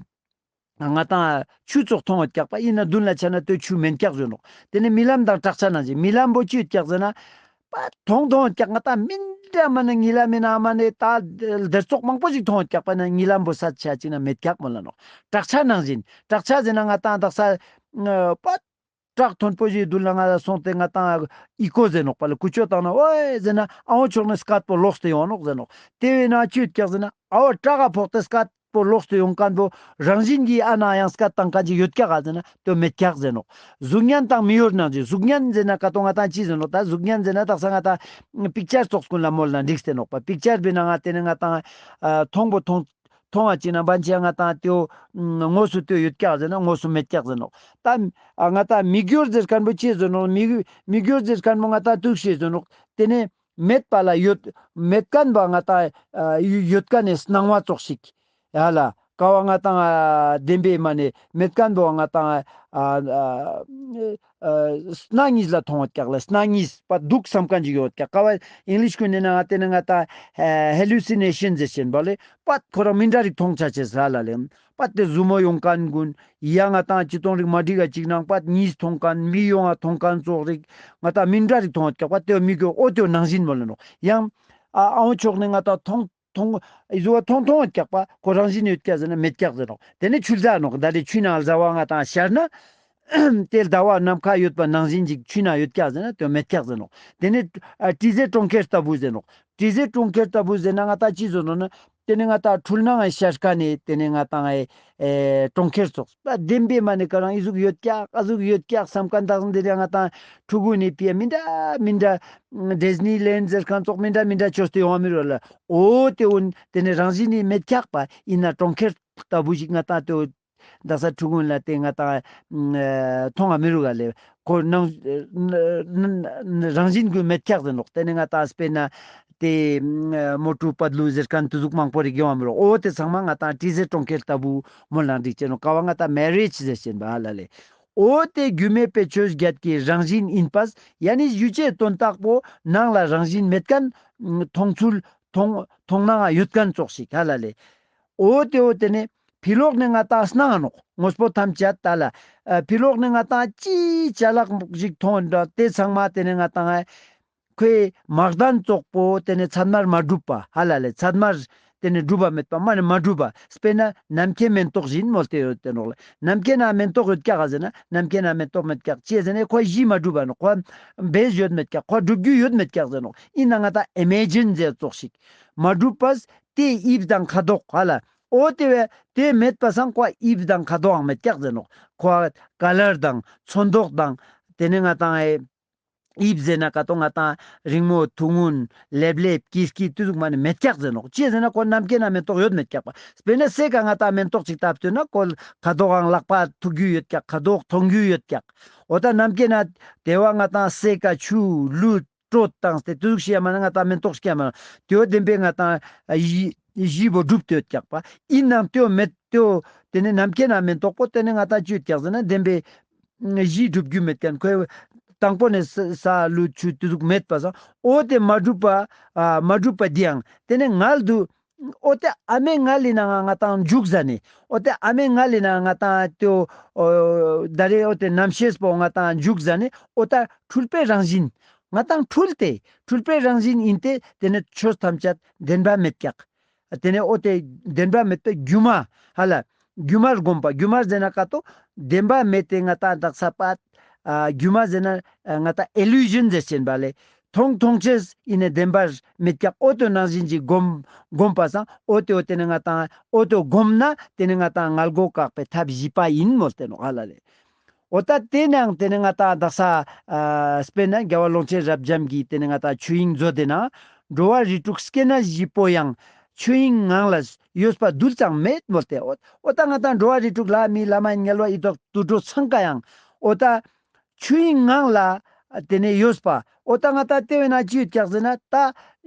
ང་ཏང་ཆུ་ཙོགས་མཐོང་ཡོད་ཀྱག་པ། ཨིན་ན་མདུན་ལ་ཆ་ན་དེ་ཆུ་མེན་ཀྱག་ཞུ་ནོག། དེ་ནས་རྨི་ལམ་དང་བྲག་ཆ་ནང་བཞིན། རྨི་ལམ་པོ་ཅི་ཡོད་ཀྱག་ཟེར་ན། པ་མཐོང་མཐོང་ཡོད་ཀྱག། ང་ཏང་མི་འདྲ་མ་ནི་ཉི་ལམ་མི་ན་མ་ནི་ད་སྡེར་ཙོགས་མང་པོ་ཞིག་མཐོང་ཡོད་ཀྱག་པ་ན་ཉི་ལམ་པོ་ས་ཆ་ཅིག་ན་མེད་ཀྱག་མོལ་ལ་ནོག། བྲག་ཆ་ནང་བཞིན། བྲག་ཆ་ཟེར་ན་ང་ཏང་དག་ས་པ་ བྲག་མཐོན་པོ་ཞིག་མདུན་ལ་ང་ལ་སོང་སྟེ་ང་ཏང་ཨི་ཀོ་ཟེར་ནོག་པ་ལེ། ཀུ་ཅོ་བཏང་ན་ཨོའེ་ཟེར་ན་ཨ་བོ་ཕྱོགས་ནས་སྐད་པོ་ལོག་སྟེ་ཡོང་ནོག་ཟེར་ནོག། དེ་བས་ན་ཅི་ཡོད་ཀྱག་ཟེར་ན་ཨ་བོ་བྲག་ག་ཕོག་སྟེ་སྐད་པོ་ལོག་སྟེ་ཡོང་མཁན་པོ་རང་བཞིན་གྱིས་ཨ་ན་ཡང་སྐད་བཏང་མཁན་ཅིག་ཡོད་ཀྱག་ག་ཟེར་ན་དེ་མེད་ཀྱག་ཟེར་ནོག། གཟུགས་བརྙན་དང་མིག་ཡོར་ནང་བཞིན། གཟུགས་བརྙན་ཟེར་ན་ཀ་ཏོ་ང་ཏང་ཅི་ཟེར་ནོག། ད་གཟུགས་བརྙན་ཟེར་ན་དག་ས་ང་ཏང་པིག་ཅར་ཙོགས་ཀུན་ལ་མོལ་ན་འགྲིག་སྟེ་ནོག་པ། པིག་ཅར་བས་ན་ང་ཏེ་ནེ་ང་ཏང་ཨ་མཐོང་པོ་མཐོང་མཐོང་བ་ཅིག་ན་བན་ཆེ་ང་ཏང་དེའོ་དངོས་སུ་དེའོ་ཡོད་ཀྱག་ཟེར་ན་དངོས་སུ་མེད་ཀྱག་ཟེར་ནོག། ད་ཨ་ང་ཏང་མིག་ཡོར་ཟེར་མཁན་པོ་ཅི་ཟེར་ནོག། མིག་མིག་ཡོར་ཟེར་མཁན་པོ་ང་ཏང་དུག་ཤེས་ཟེར་ནོག། ཏེ་ནེ་མེད་པ་ལ་ཡོད། མེད་མཁན་པོ་ང་ཏང་ཨ་ཡོད་མཁན་ནི་སྣང་བ་ཙོགས་ཤིག་ཡ་ལ། ཀ་བོ་ང་ཏང་ཨ་བདེན་པའི་མ་ནེ་མེད་མཁན་པོ་ང་ཏང་ཨ་ཨ་ཨ་སྣང་གཉིས་ལ་མཐོང་ཡོད་ཀྱག་ལ། སྣང་གཉིས་པ་དུག་བསམ་མཁན་ཅིག་ཡོད་ཀྱག། ཀ་བོ་ཨིང་ལིཤ་ཀུན་ནི་ནང་ང་ཏེ་ནེ་ང་ཏང་ཨ་ཧེ་ལུ་སི་ནེ་ཤན་ཟེར་ཅེན་པ་ལེ། པད་ཁོ་རང་མི་འདྲ་རིག་མཐོང་ཆ་ཅེས་ལ་ལ་ལེ། པད་དེ་ཟུར་མོ་ཡོང་མཁན་ཀུན་ཡང་ང་ཏང་ཅི་མཐོང་རིག་མ་འགྲིག་ག་ཅིག་ནང་པད་གཉིས་མཐོང་མཁན་མི་ཡོང་ང་མཐོང་མཁན་ཙོགས་རིག་ང་ཏང་མི་འདྲ་རིག་མཐོང་ཡོད་ཀྱག་པ། དེའོ་མིག་གི་འོ་དེའོ་ནང་བཞིན་མོལ་ལ་ནོག། ཡང་ཨ་ཨ་བོ་ཕྱོགས་ནེ་ང་ཏང་མཐོང་མཐོང་ཨི་ཟུ་བ་མཐོང་མཐོང་ཡོད་ཀྱག་པ། ཁོ་རང་བཞིན་ཡོད་ཀྱག་ཟེར་ན་མེད་ཀྱག་ཟེར་ནོག། ཏེ་ནེ་ཆུ་ཟླ་ནོག། ད་རེ་ཆུ་ནང་ཟླ་བ་ང་ཏང་ཤར་ན་ཏེ་ཟླ་བ་ནམ་མཁའ་ཡོད་པ་ནང་བཞིན་ཅིག་ཆུ་ནང་ཡོད་ཀྱག་ཟེར་ན་དེའོ་མེད་ཀྱག་ཟེར་ནོག། ཏེ་ནེ་ཨ་དྲི་ཟའི་གྲོང་ཁྱེར་ལྟ་བུ་ཟེར་ནོག། དྲི་ཟའི་གྲོང་ཁྱེར་ལྟ་བུ་ཟེར་ན་ང་ཏང་ཅི་ཟེར་ནོག་ན། ཏེ་ནེ་ང་ཏང་འཕྲུལ་སྣང་ངི་ཤར་ཁན་ནི་ཏེ་ནེ་ང་ཏང་ཨེ་ཨེ་གྲོང་ཁྱེར་ཙོགས། ད་བདེན་པའི་མ་ནེ་ཁོ་རང་ཨི་ཟུག་ཡོད་ཀྱག་ཨ་ཟུག་ཡོད་ཀྱག་བསམ་ཁན་དག་འདི་རིང་ང་ཏང་ཕྲུ་གུ་ནི་ཕི་ཡ་མི་འདྲ་མི་འདྲ་ཌིས་ནི་ལེན་ཌ་ཟེར་ཁན་ཙོགས་མི་འདྲ་མི་འདྲ་ཅོས་ཏེ་ཡོང་བ་མི་རུག་ལ། འོ་ཏེ་འུན་ཏེ་ནེ་རང་བཞིན་ནི་མེད་ཀྱག་པ་ཨིན་ན་གྲོང་ཁྱེར་ལྟ་བུ་ཞིག་ང་ཏང་ཏེ་འོ་དག་ས་ཕྲུ་གུ་ལ་ཏེ་ང་ཏང་ཨ་མཐོང་ང་མི་རུག་ག་ལེ། ཁོ་ནང་རང་བཞིན་གུན་མེད་ཀྱག་ཟེར་ནོག། ཏེ་ནེ་ང་ཏང་སྤེར་ན་ཏེ་མོ་ཊ་པད་ལུ་ཟེར་ཁན་ཏེ་ཟུག་མང་པོ་རིག་ཡོང་བ་མི་རུག། འོ་ཏེ་ཚང་མ་ང་ཏང་དྲི་ཟའི་གྲོང་ཁྱེར་ལྟ་བུ་མོལ་ན་འགྲིག་ཅེན་ནོག། ཀ་བོ་ང་ཏང་མེ་རེཇ་ཟེར་ཅེན་པ་ཧ་ལ་ལེ། འོ་ཏེ་སྒྱུ་མའི་དཔེ་བྱད་བརྒྱད་ཀྱི་རང་བཞིན་ཡིན་པས། ཡ་ནི་ཡུལ་ཅན་དོན་དག་པོ་ནང་ལ་རང་བཞིན་མེད་ཁན་མཐོང་ཚུལ་མཐོང་མཐོང་སྣང་ཡོད་ཁན་ཙོགས་ཤིག་ཧ་ལ་ལེ། འོ་ཏེ་འོ་ཏེ་ནེ་ཕི་ལོག་ནེ་ང་ཏང་སྣང་ང་ནོག། དངོས་པོ་ཐམས་ཅད་ད་ལ་ཨ་ཕི་ལོག་ནེ་ང་ཏང་ཅི་ཅ་ལག་ཞིག་མཐོང་འདྲ་ཏེ་ཚང་མ་ཏེ་ནེ་ང་ཏང་ཨ་ཁོའི་མ་གདན་ཙོགས་པོ་ཏེ་ནེ་ཚད་མར་མ་གྲུབ་པ་ཧ་ལ་ལེ། ཚད་མར་ཏེ་ནེ་གྲུབ་པ་མེད་པ་མ་ནེ་མ་གྲུབ་པ། སྤེར་ན་ནམ་མཁའི་མེན་ཏོག་བཞིན་མོལ་ཏེ་ཡོད་ཏེ་ནོག་ལེ། ནམ་མཁའི་ནང་མེན་ཏོག་ཡོད་ཀྱག་ག་ཟེར་ན་ནམ་མཁའི་ནང་མེན་ཏོག་མེད་ཀྱག། ཅི་ཟེར་ན་ཁོ་གཞི་མ་གྲུབ་པ་ནོག། ཁོ་བེས་ཡོད་མེད་ཀྱག། ཁོ་གྲུབ་རྒྱུ་ཡོད་མེད་ཀྱག་ཟེར་ནོག། ཨིན་ན་ང་ཏང་ཨི་མེ་ཇིན་ཟེར་ཙོགས་ཤིག་མ་གྲུབ་པས། ཏེ་དབྱིབས་དང་ཁ་དོག་ཧ་ལ། འོ་ཏེ་བས་ཏེ་མེད་པ་སང་ཁོ་དབྱིབས་དང་ཁ་དོག་ཡང་མེད་ཀྱག་ཟེར་ནོག། ཁོ་ཀ་ལར་དང་ཚོན་མདོག་དང་ཏེ་ནེ་ང་ཏང་ཨེ་དབྱིབས་ཟེར་ན་ཀ་ཏོ་ང་ཏང་རིང་མོ་ཐུང་ངུན་ལེབ་ལེབ་ཀིར་ཀིར་ཏེ་ཟུག་མ་ནེ་མེད་ཀྱག་ཟེར་ནོག། ཅི་ཟེར་ན་ཁོ་ནམ་མཁའི་ནང་མེན་ཏོག་ཡོད་མེད་ཀྱག་པ། སྤེར་ན་སའི་ཀ་ང་ཏང་མེན་ཏོག་ཅིག་བཏབ་སྟེ་ན་ཁོ་ཁ་དོག་ཡང་ལག་པ་ཐུག་རྒྱུ་ཡོད་ཀྱག། ཁ་དོག་མཐོང་རྒྱུ་ཡོད་ཀྱག། འོ་ད་ནམ་མཁའི་ནང་ཏེ་བོ་ང་ཏང་སའི་ཀ་ཆུ་ལུད་དྲོད་བཏང་སྟེ་ཏེ་ཟུག་ཤིག་ཡ་མ་ན་ང་ཏང་མེན་ཏོག་ཤིག་ཡ་མ་ན་ཏེ་བོ་བདེན་པའི་ང་ཏང་གཞི་གཞི་བོ་གྲུབ་སྟེ་ཡོད་ཀྱག་པ། ཨིན་ནའང་ཏེ་བོ་མེད་ཏེ་བོ་ཏེ་ནེ་ནམ་མཁའི་ནང་མེན་ཏོག་པོ་ཏེ་ནེ་ང་ཏང་ཅི་ཡོད་ཀྱག་ཟེར་ན་བདེན་པའི་གཞི་གྲུབ་རྒྱུ་མེད་ཁན་ཁོའི་དང་པོ་ནེ་ས་ས་ལུད་ཆུ་ཏེ་ཟུག་མེད་པ་སང་འོ་ཏེ་མ་གྲུབ་པ་ཨ་མ་གྲུབ་པ་འདི་ཡང་ཏེ་ནེ་ངལ་དུ་འོ་ཏེ་ཨ་མའི་མངལ་ལི་ནང་ང་ང་ཏང་འཇུག་ཟ་ནེ་འོ་ཏེ་ཨ་མའི་མངལ་ལི་ནང་ང་ང་ཏང་ཏེ་བོ་ད་རེ་འོ་ཏེ་རྣམ་ཤེས་པོ་ང་ཏང་འཇུག་ཟ་ནེ་འོ་ད་འཁྲུལ་པའི་རང་བཞིན་ང་ཏང་འཁྲུལ་ཏེ་འཁྲུལ་པའི་རང་བཞིན་ཨིན་ཏེ་ཏེ་ནེ་ཆོས་ཐམས་ཅད་བདེན་པ་མེད་ཀྱག། ཏེ་ནེ་འོ་ཏེ་བདེན་པ་མེད་པའི་སྒྱུ་མ་ཧ་ལ། སྒྱུ་མར་བསྒོམ་པ། སྒྱུ་མ་ཟེར་ན་ཀ་ཏོ་བདེན་པ་མེད་དེ་ང་ཏང་དག་ས་པ་ཨ་སྒྱུ་མ་ཟེར་ན་ཨ་ང་ཏང་ཨི་ལུ་ཞན་ཟེར་ཅེན་པ་ལེ། མཐོང་མཐོང་ཅེས་ཨིན་ནེ་བདེན་པ་མེད་ཀྱག། འོ་ཏེ་ནང་བཞིན་གྱི་བསྒོམ་བསྒོམ་པ་སང་འོ་ཏེ་འོ་ཏེ་ནེ་ང་ཏང་འོ་ཏེ་བསྒོམ་ན་ཏེ་ནེ་ང་ཏང་མངལ་སྒོ་བཀག་པའི་ཐབས་བཞི་པ་ཨིན་མོལ་ཏེ་ནོག་ཧ་ལ་ལེ། འོ་ད་ཏེ་ནང་ཏེ་ནེ་ང་ཏང་དག་ས་ཨ་སྤེར་ན་རྒྱལ་བ་ཀློང་ཆེན་རབ་འབྱམས་ཀྱི་ཏེ་ནེ་ང་ཏང་ཆོས་དབྱིངས་མཛོད་དེ་ནང་འགྲོ་བ་རིགས་དྲུག་སྐྱེ་གནས་བཞི་པོ་ཡང་ཆོས་དབྱིངས་ངང་ལ་ཡོད་པ་རྡུལ་ཙམ་མེད་མོལ་ཏེ། འོ་འོ་ད་ང་ཏང་འགྲོ་བ་རིགས་དྲུག་ལྷ་མི་ལྷ་མ་ཡིན་དམྱལ་བ་ཡི་དྭགས་དུད་འགྲོ་ཚང་ཀ་ཡང་འོ་ད་ཆོས་དབྱིངས་ངང་ལ་ཏེ་ནེ་ཡོད་པ། འོ་ད་ང་ཏང་ཏེ་བས་ན་ཅི་ཡོད་ཀྱག་ཟེར་ན་ད་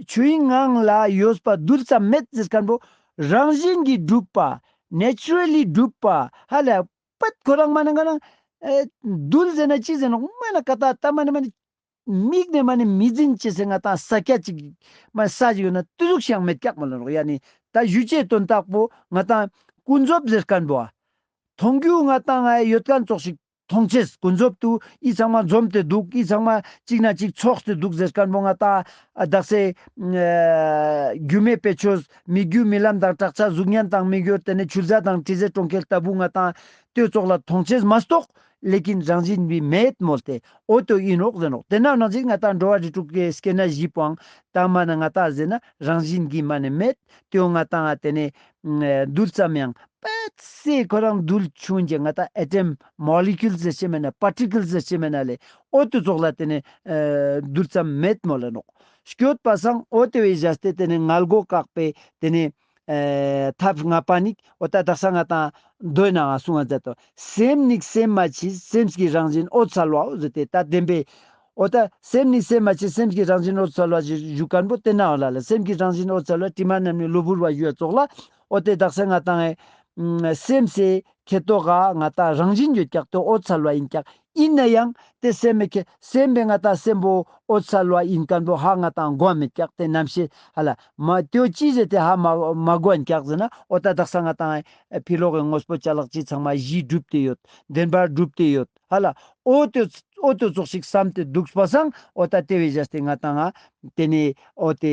ཆོས་དབྱིངས་ངང་ལ་ཡོད་པ་རྡུལ་ཙམ་མེད་ཟེར་ཁན་པོ་རང་བཞིན་གྱིས་གྲུབ་པ་ནེ་ཅུ་རལ་ལི་གྲུབ་པ་ཧ་ལ། པད་ཁོ་རང་མ་ནེ་ང་རང་ཨེ་རྡུལ་ཟེར་ན་ཅི་ཟེར་ནོག་མ་ནེ་ཀ་ཏ་ཏ་མ་ནེ་མ་ནེ་མིག་ནེ་མ་ནེ་མི་འཛིན་ཅེས་སི་ང་ཏང་ས་ཀྱད་ཅིག་མ་ས་ཅིག་ཡོད་ན་ཏེ་ཟུག་ཤིག་ཡང་མེད་ཀྱག་མ་ལ་ནོག། ཡ་ནི་ད་ཞུ་ཅེས་དོན་དག་པོ་ང་ཏང་ཀུན་རྫོབ་ཟེར་ཁན་པོ་མཐོང་རྒྱུ་ང་ཏང་ཡོད་ཁན་ཙོགས་ཤིག་མཐོང་ཅེས་ཀུན་རྫོབ་ཏུ་འི་ཚང་མ་འཛོམས་ཏེ་དུག། འི་ཚང་མ་ཅིག་ན་ཅིག་ཚོགས་ཏེ་དུག་ཟེར་ཁན་པོ་ང་ཏང་དག་ས་སྒྱུ་མའི་དཔེ་ཆོས་མི་རྒྱུ་རྨི་ལམ་དང་བྲག་ཆ་གཟུགས་བརྙན་དང་མིག་ཡོར་ཏེ་ནེ་ཆུ་ཟླ་དང་དྲི་ཟའི་གྲོང་ཁྱེར་ལྟ་བུ་ང་ཏང་ཏེ་ཙོགས་ལ་མཐོང་ཅེས་མ་གཏོགས་ ལེ་ཀིན་རང་བཞིན་བི་མེད་མོལ་ཏེ། འོ་ཏེ་ཨིན་ནོག་ཟེར་ནོག། ཏེ་ན་ནང་བཞིན་ང་ཏང་འགྲོ་བ་རིགས་དྲུག་གི་སྐྱེ་གནས་བཞི་པོའང་ཏ་མ་ན་ང་ཏང་ཟེར་ན་རང་བཞིན་གྱི་མ་ནེ་མེད། ཏེའོ་ང་ཏང་ཏེ་ནེ་རྡུལ་ཙམ་ཡང་པད་སེ་ཁོ་རང་རྡུལ་ཆུང་ཅེ་ང་ཏང་ཨེ་ཊམ་མོ་ལེ་ཀུལ་ཟེར་ཅེས་མེད་ན་པར་ཊི་ཀལ་ཟེར་ཅེས་མེད་ན་ལེ། འོ་ཏེ་ཙོགས་ལ་ཏེ་ནེ་རྡུལ་ཙམ་མེད་མོལ་ལ་ནོག། སྐྱོད་པ་སང་འོ་ཏེ་བོའི་ཞག་སྟེ་ཏེ་ནེ་མངལ་སྒོ་བཀག་པའི་ཏེ་ནེ་ཨེ་ཐབས་ལྔ་པ་ནི་འོ་ཏ་དག་ས་ང་ཏང་མདོ་ནང་གསུང་ང་མཛད་དོ། སེམས་ནི་སེམས་མ་མཆིས། སེམས་ཀྱི་རང་བཞིན་འོད་གསལ་བའོ་ཟེར་ཏེ་ཏ་བདེན་པའི་འོ་ཏ་སེམས་ནི་སེམས་མ་མཆིས། སེམས་ཀྱི་རང་བཞིན་འོད་གསལ་བ་ཞུ་ཞུ་ཁན་བོ་ཏེ་ན་འོ་ལ་ལ་སེམས་ཀྱི་རང་བཞིན་འོད་གསལ་བ་དྲི་མ་རྣམས་ནི་གློ་བུར་བ་ཞུ་བ་ཙོགས་ལ་འོ་ཏེ་དག་ས་ང་ཏང་ཨེ་སེམས་སི་ཁེ་ཏོག་ག་ང་ཏང་རང་བཞིན་ཡོད་ཀྱག་ཏེ་འོད་གསལ་བ་ཨིན་ཀྱག། ཨིན་ན་ཡང་ཏེ་སེམས་མེ་ཁེ་སེམས་པའི་ང་ཏང་སེམས་པོ་འོད་གསལ་བ་ཨིན་ཁན་བོ་ཧ་ང་ཏང་གོ་མེད་ཀྱག། ཏེ་རྣམ་ཤེས་ཧ་ལ་མ་ཏེའོ་ཅི་ཟེར་ཏེ་ཧ་མ་མ་གོ་ཨིན་ཀྱག་ཟེར་ན་འོ་ཏ་དག་ས་ང་ཏང་ཨེ་ཕི་ལོག་གི་དངོས་པོ་ཅ་ལག་ཅི་ཚང་མ་གཞི་གྲུབ་སྟེ་ཡོད། བདེན་པར་གྲུབ་སྟེ་ཡོད། ཧ་ལ་འོ་ཏེ་འོ་ཏེ་ཙོགས་ཤིག་བསམ་སྟེ་འདུག་པ་སང་འོ་ཏ་ཏེ་བོའི་ཞག་སྟེ་ང་ཏང་ང་ཏེ་ནེ་འོ་ཏེ་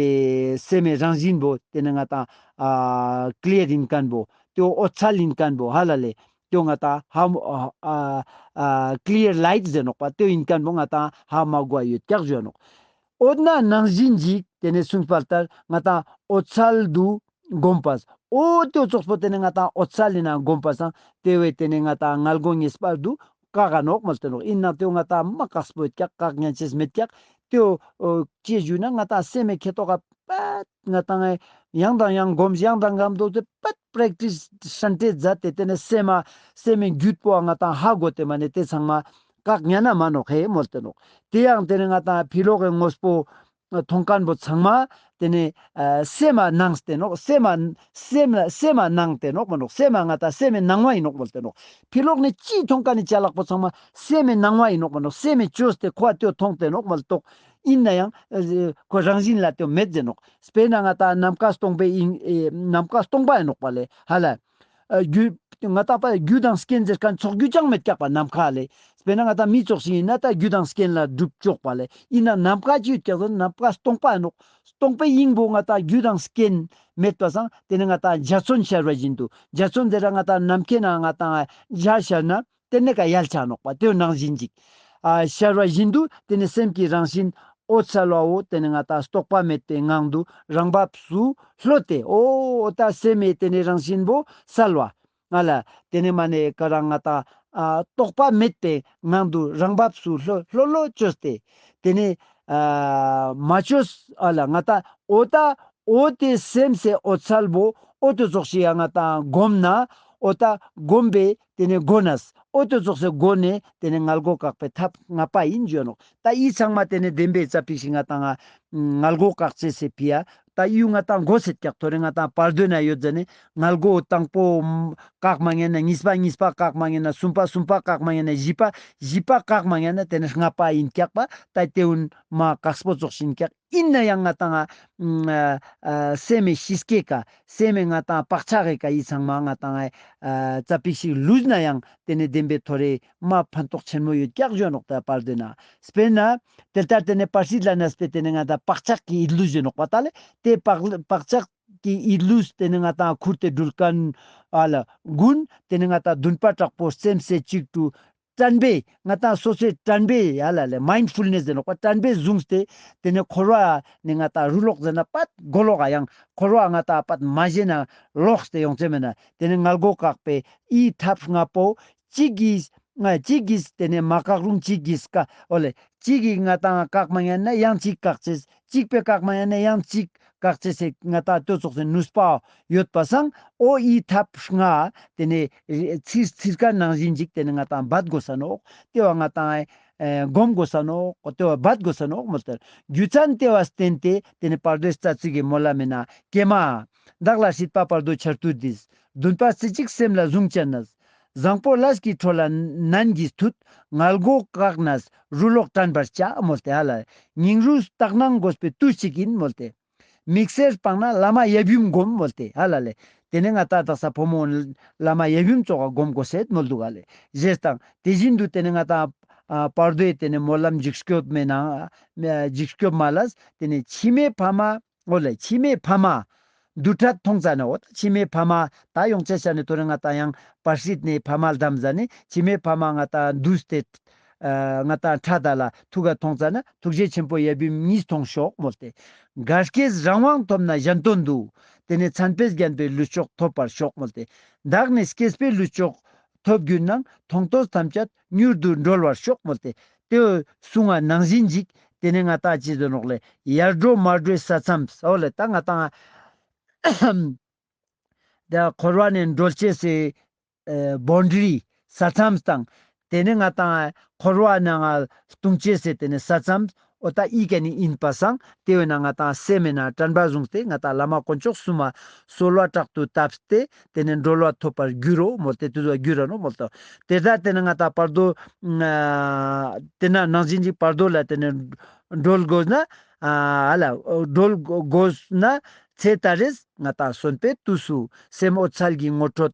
སེམས་མེ་རང་བཞིན་བོ་ཏེ་ནེ་ང་ཏང་ཨ་ཀླི་ཡར་ཨིན་ཁན་བོ་ཏེ་འོད་གསལ་ཨིན་ཁན་བོ་ཧ་ལ་ལེ། ཏེའོ་ང་ཏང་ཧ་མ་ཨ་ཨ་ཨ་ཀླི་ཡར་ལའིཊ་ཟེར་ནོག་པ། ཏེའོ་ཨིན་ཁན་བོ་ང་ཏང་ཧ་མ་གོ་ཡོད་ཀྱག་ཞུ་ནོག། འོ་ན་ནང་བཞིན་ཞིག་ཏེ་ནེ་གསུངས་པ་ལྟར་ང་ཏང་འོད་གསལ་དུ་བསྒོམ་པ། འོ་ཏེ་ཙོགས་པོ་ཏེ་ནེ་ང་ཏང་འོད་གསལ་ཨིན་ན་བསྒོམ་པ་སང་ཏེ་བོའི་ཏེ་ནེ་ང་ཏང་མངལ་སྒོ་ངེས་པར་དུ་བཀག་ག་ནོག་མོལ་ཏེ་ནོག། ཨིན་ན་ཏེའོ་ང་ཏང་མ་བཀག་སྤོ་ཀྱག། བཀག་ཉན་ཅེས་མེད་ཀྱག། ཏེའོ་ཅི་ཞུ་ན་ང་ཏང་སེམས་མེ་ཁེ་ཏོག་ག་པད་ང་ཏང་ཡང་དང་ཡང་སྒོམ་ཡང་དང་སྒོམ་དུག་ཏེ་པད་པྲེག་ཊིས་ཤན་ཏེ་མཛད་དེ་ཏེ་ནེ་སེམས་མ་སེམས་མེ་རྒྱུད་པོ་ང་ཏང་ཧ་གོ་སྟེ་མ་ནེ་ཏེ་ཚང་མ་བཀག་ཉན་ན་མ་ནོག་ཧེ་མོལ་ཏེ་ནོག། ཏེ་ཡང་ཏེ་ནེ་ང་ཏང་ཕི་ལོག་གི་དངོས་པོ་མཐོང་ཁན་བོ་ཚང་མ་ཏེ་ནེ་ཨ་སེམས་མ་ནང་སྟེ་ནོག། སེམས་མ་སེམས་ལ་སེམས་མ་ནང་སྟེ་ནོག་མ་ནོག། སེམས་མ་ང་ཏང་སེམས་མེ་ནང་བ་ཨིན་ནོག་མོལ་ཏེ་ནོག། ཕི་ལོག་ནེ་ཅི་མཐོང་ཁན་ནི་ཅ་ལག་པོ་ཚང་མ་སེམས་མེ་ནང་བ་ཨིན་ནོག་མ་ནོག། སེམས་མེ་ཅོས་ཏེ་ཁོ་ཏེའོ་མཐོང་སྟེ་ནོག་མོལ་ཏོག། ཨིན་ན་ཡང་ཨ་ཁོ་རང་བཞིན་ལ་ཏེའོ་མེད་ཟེར་ནོག། སྤེར་ན་ང་ཏང་ནམ་མཁའ་སྟོང་པའི་ཨིན་ཨེ་ནམ་མཁའ་སྟོང་པ་ཨིན་ནོག་པ་ལེ་ཧ་ལ། ཨ་རྒྱུ་ང་ཏང་པ་རྒྱུ་དང་རྐྱེན་ཟེར་ཁན་ཚོགས་རྒྱུ་ཅང་མེད་ཀྱག་པ་ནམ་མཁའ་ལེ། སྤེར་ན་ང་ཏང་མི་ཙོགས་ཤིག་ཨིན་ན་ཏ་རྒྱུ་དང་རྐྱེན་ལ་གྲུབ་ཅོག་པ་ལེ། ཨིན་ན་ནམ་མཁའ་ཅི་ཡོད་ཀྱག་ཟེར་ན་ནམ་མཁའ་སྟོང་པ་ཨིན་ནོག། སྟོང་པའི་དབྱིངས་པོ་ང་ཏང་རྒྱུ་དང་རྐྱེན་མེད་པ་སང་ཏེ་ནེ་ང་ཏང་འཇའ་ཚོན་ཤར་བ་བཞིན་དུ་འཇའ་ཚོན་ཟེར་ར་ང་ཏང་ནམ་མཁའི་ནང་ང་ཏང་འཇའ་ཤར་ན་ཏེ་ནེ་ཀ་ཡལ་ཆ་ནོག་པ། ཏེའོ་ནང་བཞིན་ཅིག་ཨ་ཤར་བ་བཞིན་དུ་ཏེ་ནེ་སེམས་ཀྱི་རང་བཞིན་འོད་གསལ་བའོ་ཏེ་ནེ་ང་ཏང་རྟོག་པ་མེད་པའི་ངང་དུ་རང་བབས་སུ་ལྷོད་དེ་འོ་ཏ་སེམས་མེ་ཏེ་ནེ་རང་བཞིན་བོ་གསལ་བ། ང་ལ་ཏེ་ནེ་མ་ནེ་ཀ་རང་ང་ཏང་ཨ་རྟོག་པ་མེད་པའི་ངང་དུ་རང་བབས་སུ་ལྷོད་ལྷོད་ལྷོད་ཅོས་ཏེ་ཏེ་ནེ་ཨ་མ་ཅོས་ཨ་ལ་ང་ཏང་འོ་ཏ་འོ་ཏེ་སེམས་སི་འོད་གསལ་བོ་འོ་ཏེ་ཙོགས་ཤིག་ཡ་ང་ཏང་སྒོམ་ན་འོ་ཏ་སྒོམ་པའི་ཏེ་ནེ་སྒོ་ནས་འོ་ཏེ་ཙོགས་སི་སྒོ་ནས་ཏེ་ནེ་མངལ་སྒོ་བཀག་པའི་ཐབས་ལྔ་པ་ཨིན་ཞུ་ནོག། ཏ་འི་ཚང་མ་ཏེ་ནེ་བདེན་པའི་ཙ་པིག་ཤིག་ང་ཏང་ང་མངལ་སྒོ་བཀག་ཅེས་སི་ཕི་ཡ། ཏ་ཡུ་ང་ཏང་གོ་སེད་ཀྱག། ཐོ་རེ་ང་ཏང་བར་དོ་ན་ཡོད་ཟ་ནེ་མངལ་སྒོ་དང་པོ་བཀག་མ་ཉན་ན་གཉིས་པ་གཉིས་པ་བཀག་མ་ཉན་ན་གསུམ་པ་གསུམ་པ་བཀག་མ་ཉན་ན་བཞི་པ་བཞི་པ་བཀག་མ་ཉན་ན་ཏེ་ནེ་ལྔ་པ་ཨིན་ཀྱག་པ། ཏ་ཏེ་གུན་མ་བཀག་སྤོ་ཙོགས་ཤིག་ཨིན་ཀྱག། ཨིན་ན་ཡང་ང་ཏང་ཨ་ཨ་སེམས་མེ་ཤི་སྐྱེ་ཀ་སེམས་མེ་ང་ཏང་བག་ཆགས་ཀྱི་ཀ་འི་ཚང་མ་ང་ཏང་ཨ་ཙ་པིག་ཤིག་ལུས་ན་ཡང་ཏེ་ནེ་བདེན་པའི་ཐོ་རེ་མ་ཕན་ཐོགས་ཆེན་མོ་ཡོད་ཀྱག་ཞུ་ནོག། ཏ་བར་དོ་ན་སྤེར་ན་ཏེ་ལྟར་ཏེ་ནེ་བར་སྲིད་ལ་གནས་པའི་ཏེ་ནེ་ང་ཏང་བག་ཆགས་ཀྱི་ཡིད་ལུས་ཞུ་ནོག་པ། ཏ་ལེ་ཏེ་བག་བག་ཆགས་ཀྱི་ཡིད་ལུས་ཏེ་ནེ་ང་ཏང་ཁུར་ཏེ་དྲུལ་ཁན་ཨ་ལ་གུན་ཏེ་ནེ་ང་ཏང་འདུན་པ་དྲག་པོ་སེམས་སི་གཅིག་ཏུ་དྲན་པའི་ང་ཏང་སོ་སོའི་དྲན་པའི་ཡ་ལ་ལེ་མའིན་ཌ་ཕུལ་ནེས་ཟེར་ནོག་པ། དྲན་པའི་བཟུང་སྟེ་ཏེ་ནེ་འཁོར་བ་ནེ་ང་ཏང་རུ་ལོག་ཟེར་ན་པད་གོ་ལོག་ག་ཡང་འཁོར་བ་ང་ཏང་པད་མ་ཞེན་ན་ལོག་སྟེ་ཡོང་ཅེས་མེད་ན་ཏེ་ནེ་མངལ་སྒོ་བཀག་པའི་འི་ཐབས་ལྔ་པོ་གཅིག་གིས་ང་གཅིག་གིས་ཏེ་ནེ་མ་བཀག་རུང་གཅིག་གིས་ཀ་འོ་ལེ་གཅིག་གིས་ང་ཏང་བཀག་མ་ཉན་ན་ཡང་གཅིག་བཀག་ཅེས་གཅིག་པོའི་བཀག་མ་ཉན་ན་ཡང་གཅིག་བཀག་ཅེས་སི་ང་ཏང་ཏེ་ཙོགས་སི་ནུས་པ་ཡོད་པ་སང་འོ་འི་ཐབས་ལྔ་ཏེ་ནེ་ཚིར་ཚིར་ཀ་ནང་བཞིན་ཅིག་ཏེ་ནེ་ང་ཏང་འབད་དགོས་ས་ནོག། ཏེ་བ་ང་ཏང་ཨེ་སྒོམ་དགོས་ས་ནོག། ཏེ་བ་འབད་དགོས་ས་ནོག་མོལ་ཏེ། རྒྱུ་མཚན་ཏེ་བ་བསྟན་ཏེ་ཏེ་ནེ་བར་དོའི་རྩ་ཚིག་གི་སྨོན་ལམ་མེ་ན་ཀྱེ་མ། བདག་ལ་སྲིད་པ་བར་དོ་འཆར་དུས་འདིར། འདུན་པ་རྩེ་གཅིག་སེམས་ལ་བཟུང་བྱས་ནས། བཟང་པོ་ལས་ཀྱི་འཕྲོ་ལ་ནན་གྱིས་ཐུད། མངལ་སྒོ་བཀག་ནས་རུ་ལོག་དྲན་པར་བྱ་མོལ་ཏེ་ཧ་ལ། ཉིན་རུ་དག་སྣང་དགོས་པའི་དུས་གཅིག་ཡིན་མོལ་ཏེ། མིག་སེར་སྤངས་ན་བླ་མ་ཡབ་ཡུམ་སྒོམ་མོལ་ཏེ་ཧ་ལ་ལེ། ཏེ་ནེ་ང་ཏང་དག་ས་ཕོ་མོ་བླ་མ་ཡབ་ཡུམ་ཙོགས་སྒོམ་དགོས་སེད་མོལ་དུག་ག་ལེ། ཞེས་དང་དེ་བཞིན་དུ་ཏེ་ནེ་ང་ཏང་ཨ་བར་དོའི་ཏེ་ནེ་སྨོན་ལམ་འཇིགས་སྐྱོབ་མེ་ན་འཇིགས་སྐྱོབ་མ་ལ་ཏེ་ནེ་འཆི་མེད་ཕ་མ་འོ་ལེ་འཆི་མེད་ཕ་མ། འདུ་ཕྲད་མཐོང་ཙ་ན་འོ་ད་ཕྱི་མའི་ཕ་མ་ད་ཡོང་ཆ་ཤ་ནི་ཐོ་རེ་ང་ཏང་ཡང་བར་སྲིད་ནས་ཕ་མ་ལྡམ་ཟ་ནི་ཕྱི་མའི་ཕ་མ་ང་ཏང་འདུས་ཏེ་ཨ་ང་ཏང་ཕྲད་ད་ལ་ཐུག་ག་མཐོང་ཙ་ན་ཐུགས་རྗེ་ཆེན་པོ་ཡབ་ཡུམ་གཉིས་མཐོང་ཤོག་མོལ་ཏེ། ག་སྐྱེས་རང་དབང་ཐོབ་ན་གཞན་དོན་དུ། དེ་ནས་མཚན་དཔེས་བརྒྱན་པའི་ལུས་མཆོག་ཐོབ་པར་ཤོག་མོལ་ཏེ། བདག་ནི་སྐྱེས་པའི་ལུས་མཆོག་ཐོབ་གྱུར་ནའང་། མཐོང་ཐོས་ཐམས་ཅད་མྱུར་དུ་གྲོལ་བར་ཤོག་མོལ་ཏེ། དེ་གསུང་བ་ནང་བཞིན་ཅིག་དེ་ནས་ང་ཏང་ཅི་ཟེར་ནོག་ལེ། ཡར་འགྲོ་མར་འགྲོའི་ས་མཚམས་འོ་ལེ་ད་ང་ཏང་ད་འཁོར་བ་ནས་གྲོལ་ཅེས་སི་ཨེ་བོན་ཌ་རི་ས་མཚམས་དང་། དེ་ནས་ང་ཏང་འཁོར་བ་ནང་ལྟུང་ཅེས་སི་དེ་ནས་ས་མཚམས་འོ་ད་ཨི་ཀ་ནི་ཨིན་པ་སང་དེ་བས་ན་ང་ཏང་སེམས་མེད་ན་དྲན་པ་བཟུང་སྟེ་ང་ཏང་བླ་མ་དཀོན་མཆོག་གསུམ་མ་གསོལ་བ་དྲག་ཏུ་བཏབ་སྟེ་དེ་ནས་གྲོལ་བ་ཐོབ་པར་འགྱུར་རོ་མོལ་ཏེ་དེ་ཟུག་འགྱུར་ར་ནོག་མོལ་ཏོ། དེ་ད་དེ་ནས་ང་ཏང་བར་དོ་ཨ་དེ་ན་ནང་བཞིན་ཅིག་བར་དོ་ལ་དེ་ནས་གྲོལ་དགོས་ན་ཨ་ལ་གྲོལ་དགོས་ན་ཚེ་ད་རེས་ང་ཏང་གསོན་པའི་དུས་སུ་སེམས་འོད་གསལ་གྱི་ངོ་སྤྲོད།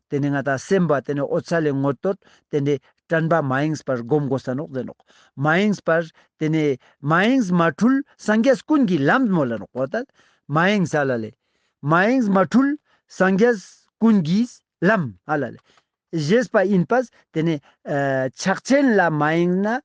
དེ་ནས་ང་ཏང་སེམས་པ་དེ་ནས་འོད་གསལ་ལས་ངོ་སྤྲོད་དེ་ནས་དྲན་པ་མ་ཡེངས་པར་སྒོམ་དགོས་ས་ནོག་ཟེར་ནོག། མ་ཡེངས་པར་དེ་ནས་མ་ཡེངས་མ་འཁྲུལ་སངས་རྒྱས་ཀུན་གྱི་ལམ་མོལ་ལ་ནོག་འོ་ད། མ་ཡེངས་ཨ་ལ་ལེ། མ་ཡེངས་མ་འཁྲུལ་སངས་རྒྱས་ཀུན་གྱི་ལམ་ཨ་ལ་ལེ། ཞེས་པ་ཡིན་པས་དེ་ནས་ཨ་ཕྱག་ཆེན་ལ་མ་ཡེངས་ན།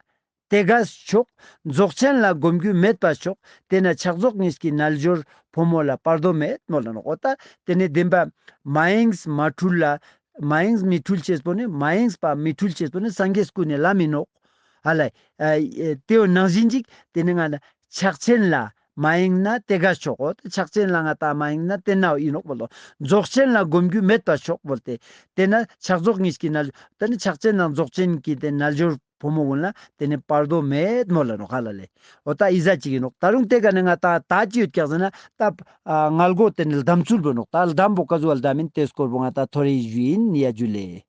དེ་ག་ཆོག། རྫོགས་ཆེན་ལ་གོམས་རྒྱུ་མེད་པ་ཆོག། དེ་ན་ཕྱག་རྫོགས་གཉིས་ཀྱི་རྣལ་འབྱོར་ཕོ་མོ་ལ་བར་དོ་མེད་མོལ་ལ་ནོག། འོ་ད་དེ་ནས་བདེན་པ་མ་ཡེངས་མ་འཁྲུལ་ལ་མ་ཡེངས་མི་འཁྲུལ་ཅེས་པོ་ནི་མ་ཡེངས་པ་མི་འཁྲུལ་ཅེས་པོ་ནི་སངས་རྒྱས་ཀུན་ནི་ལམ་ཡིན་ནོག། ཨ་ལ་ཨ་དེའོ་ནང་བཞིན་ཅིག་དེ་ནས་ང་ལ་ཕྱག་ཆེན་ལ་མ་ཡེངས་ན་དེ་ག་ཆོག། འོ་ད་ཕྱག་ཆེན་ལ་ང་ཏང་མ་ཡེངས་ན་དེ་ནའོ་ཡིན་ནོག་མོལ་ལོ། རྫོགས་ཆེན་ལ་གོམས་རྒྱུ་མེད་པ་ཆོག་མོལ་ཏེ། དེ་ན་ཕྱག་རྫོགས་གཉིས་ཀྱི་རྣལ་དེ་ནི་ཕྱག་ཆེན་དང་རྫོགས་ཆེན་གྱི་དེ་རྣལ་འབྱོར་ཕོ་མོ་ཀུན་ལ་དེ་ནི་བར་དོ་མེད་མོལ་ལ་ནོག་ཧ་ལ་ལེ། འོ་ད་ཨི་ཟ་ཅིག་ཡིན་ནོག། ད་རུང་དེ་ག་ནས་ང་ཏང་ད་ཅི་ཡོད་ཀྱག་ཟེར་ན་ད་ཨ་མངལ་སྒོ་དེ་ནི་ལྡམ་ཚུལ་བོ་ནོག། ད་ལྡམ་བོ་ཀ་ཟུག་ལྡམ་ཡིན་དེ་སྐོར་བོ་ང་ཏང་ཐོ་རེ་ཞུ་ཡིན། ཡ་ཇུ་ལེ།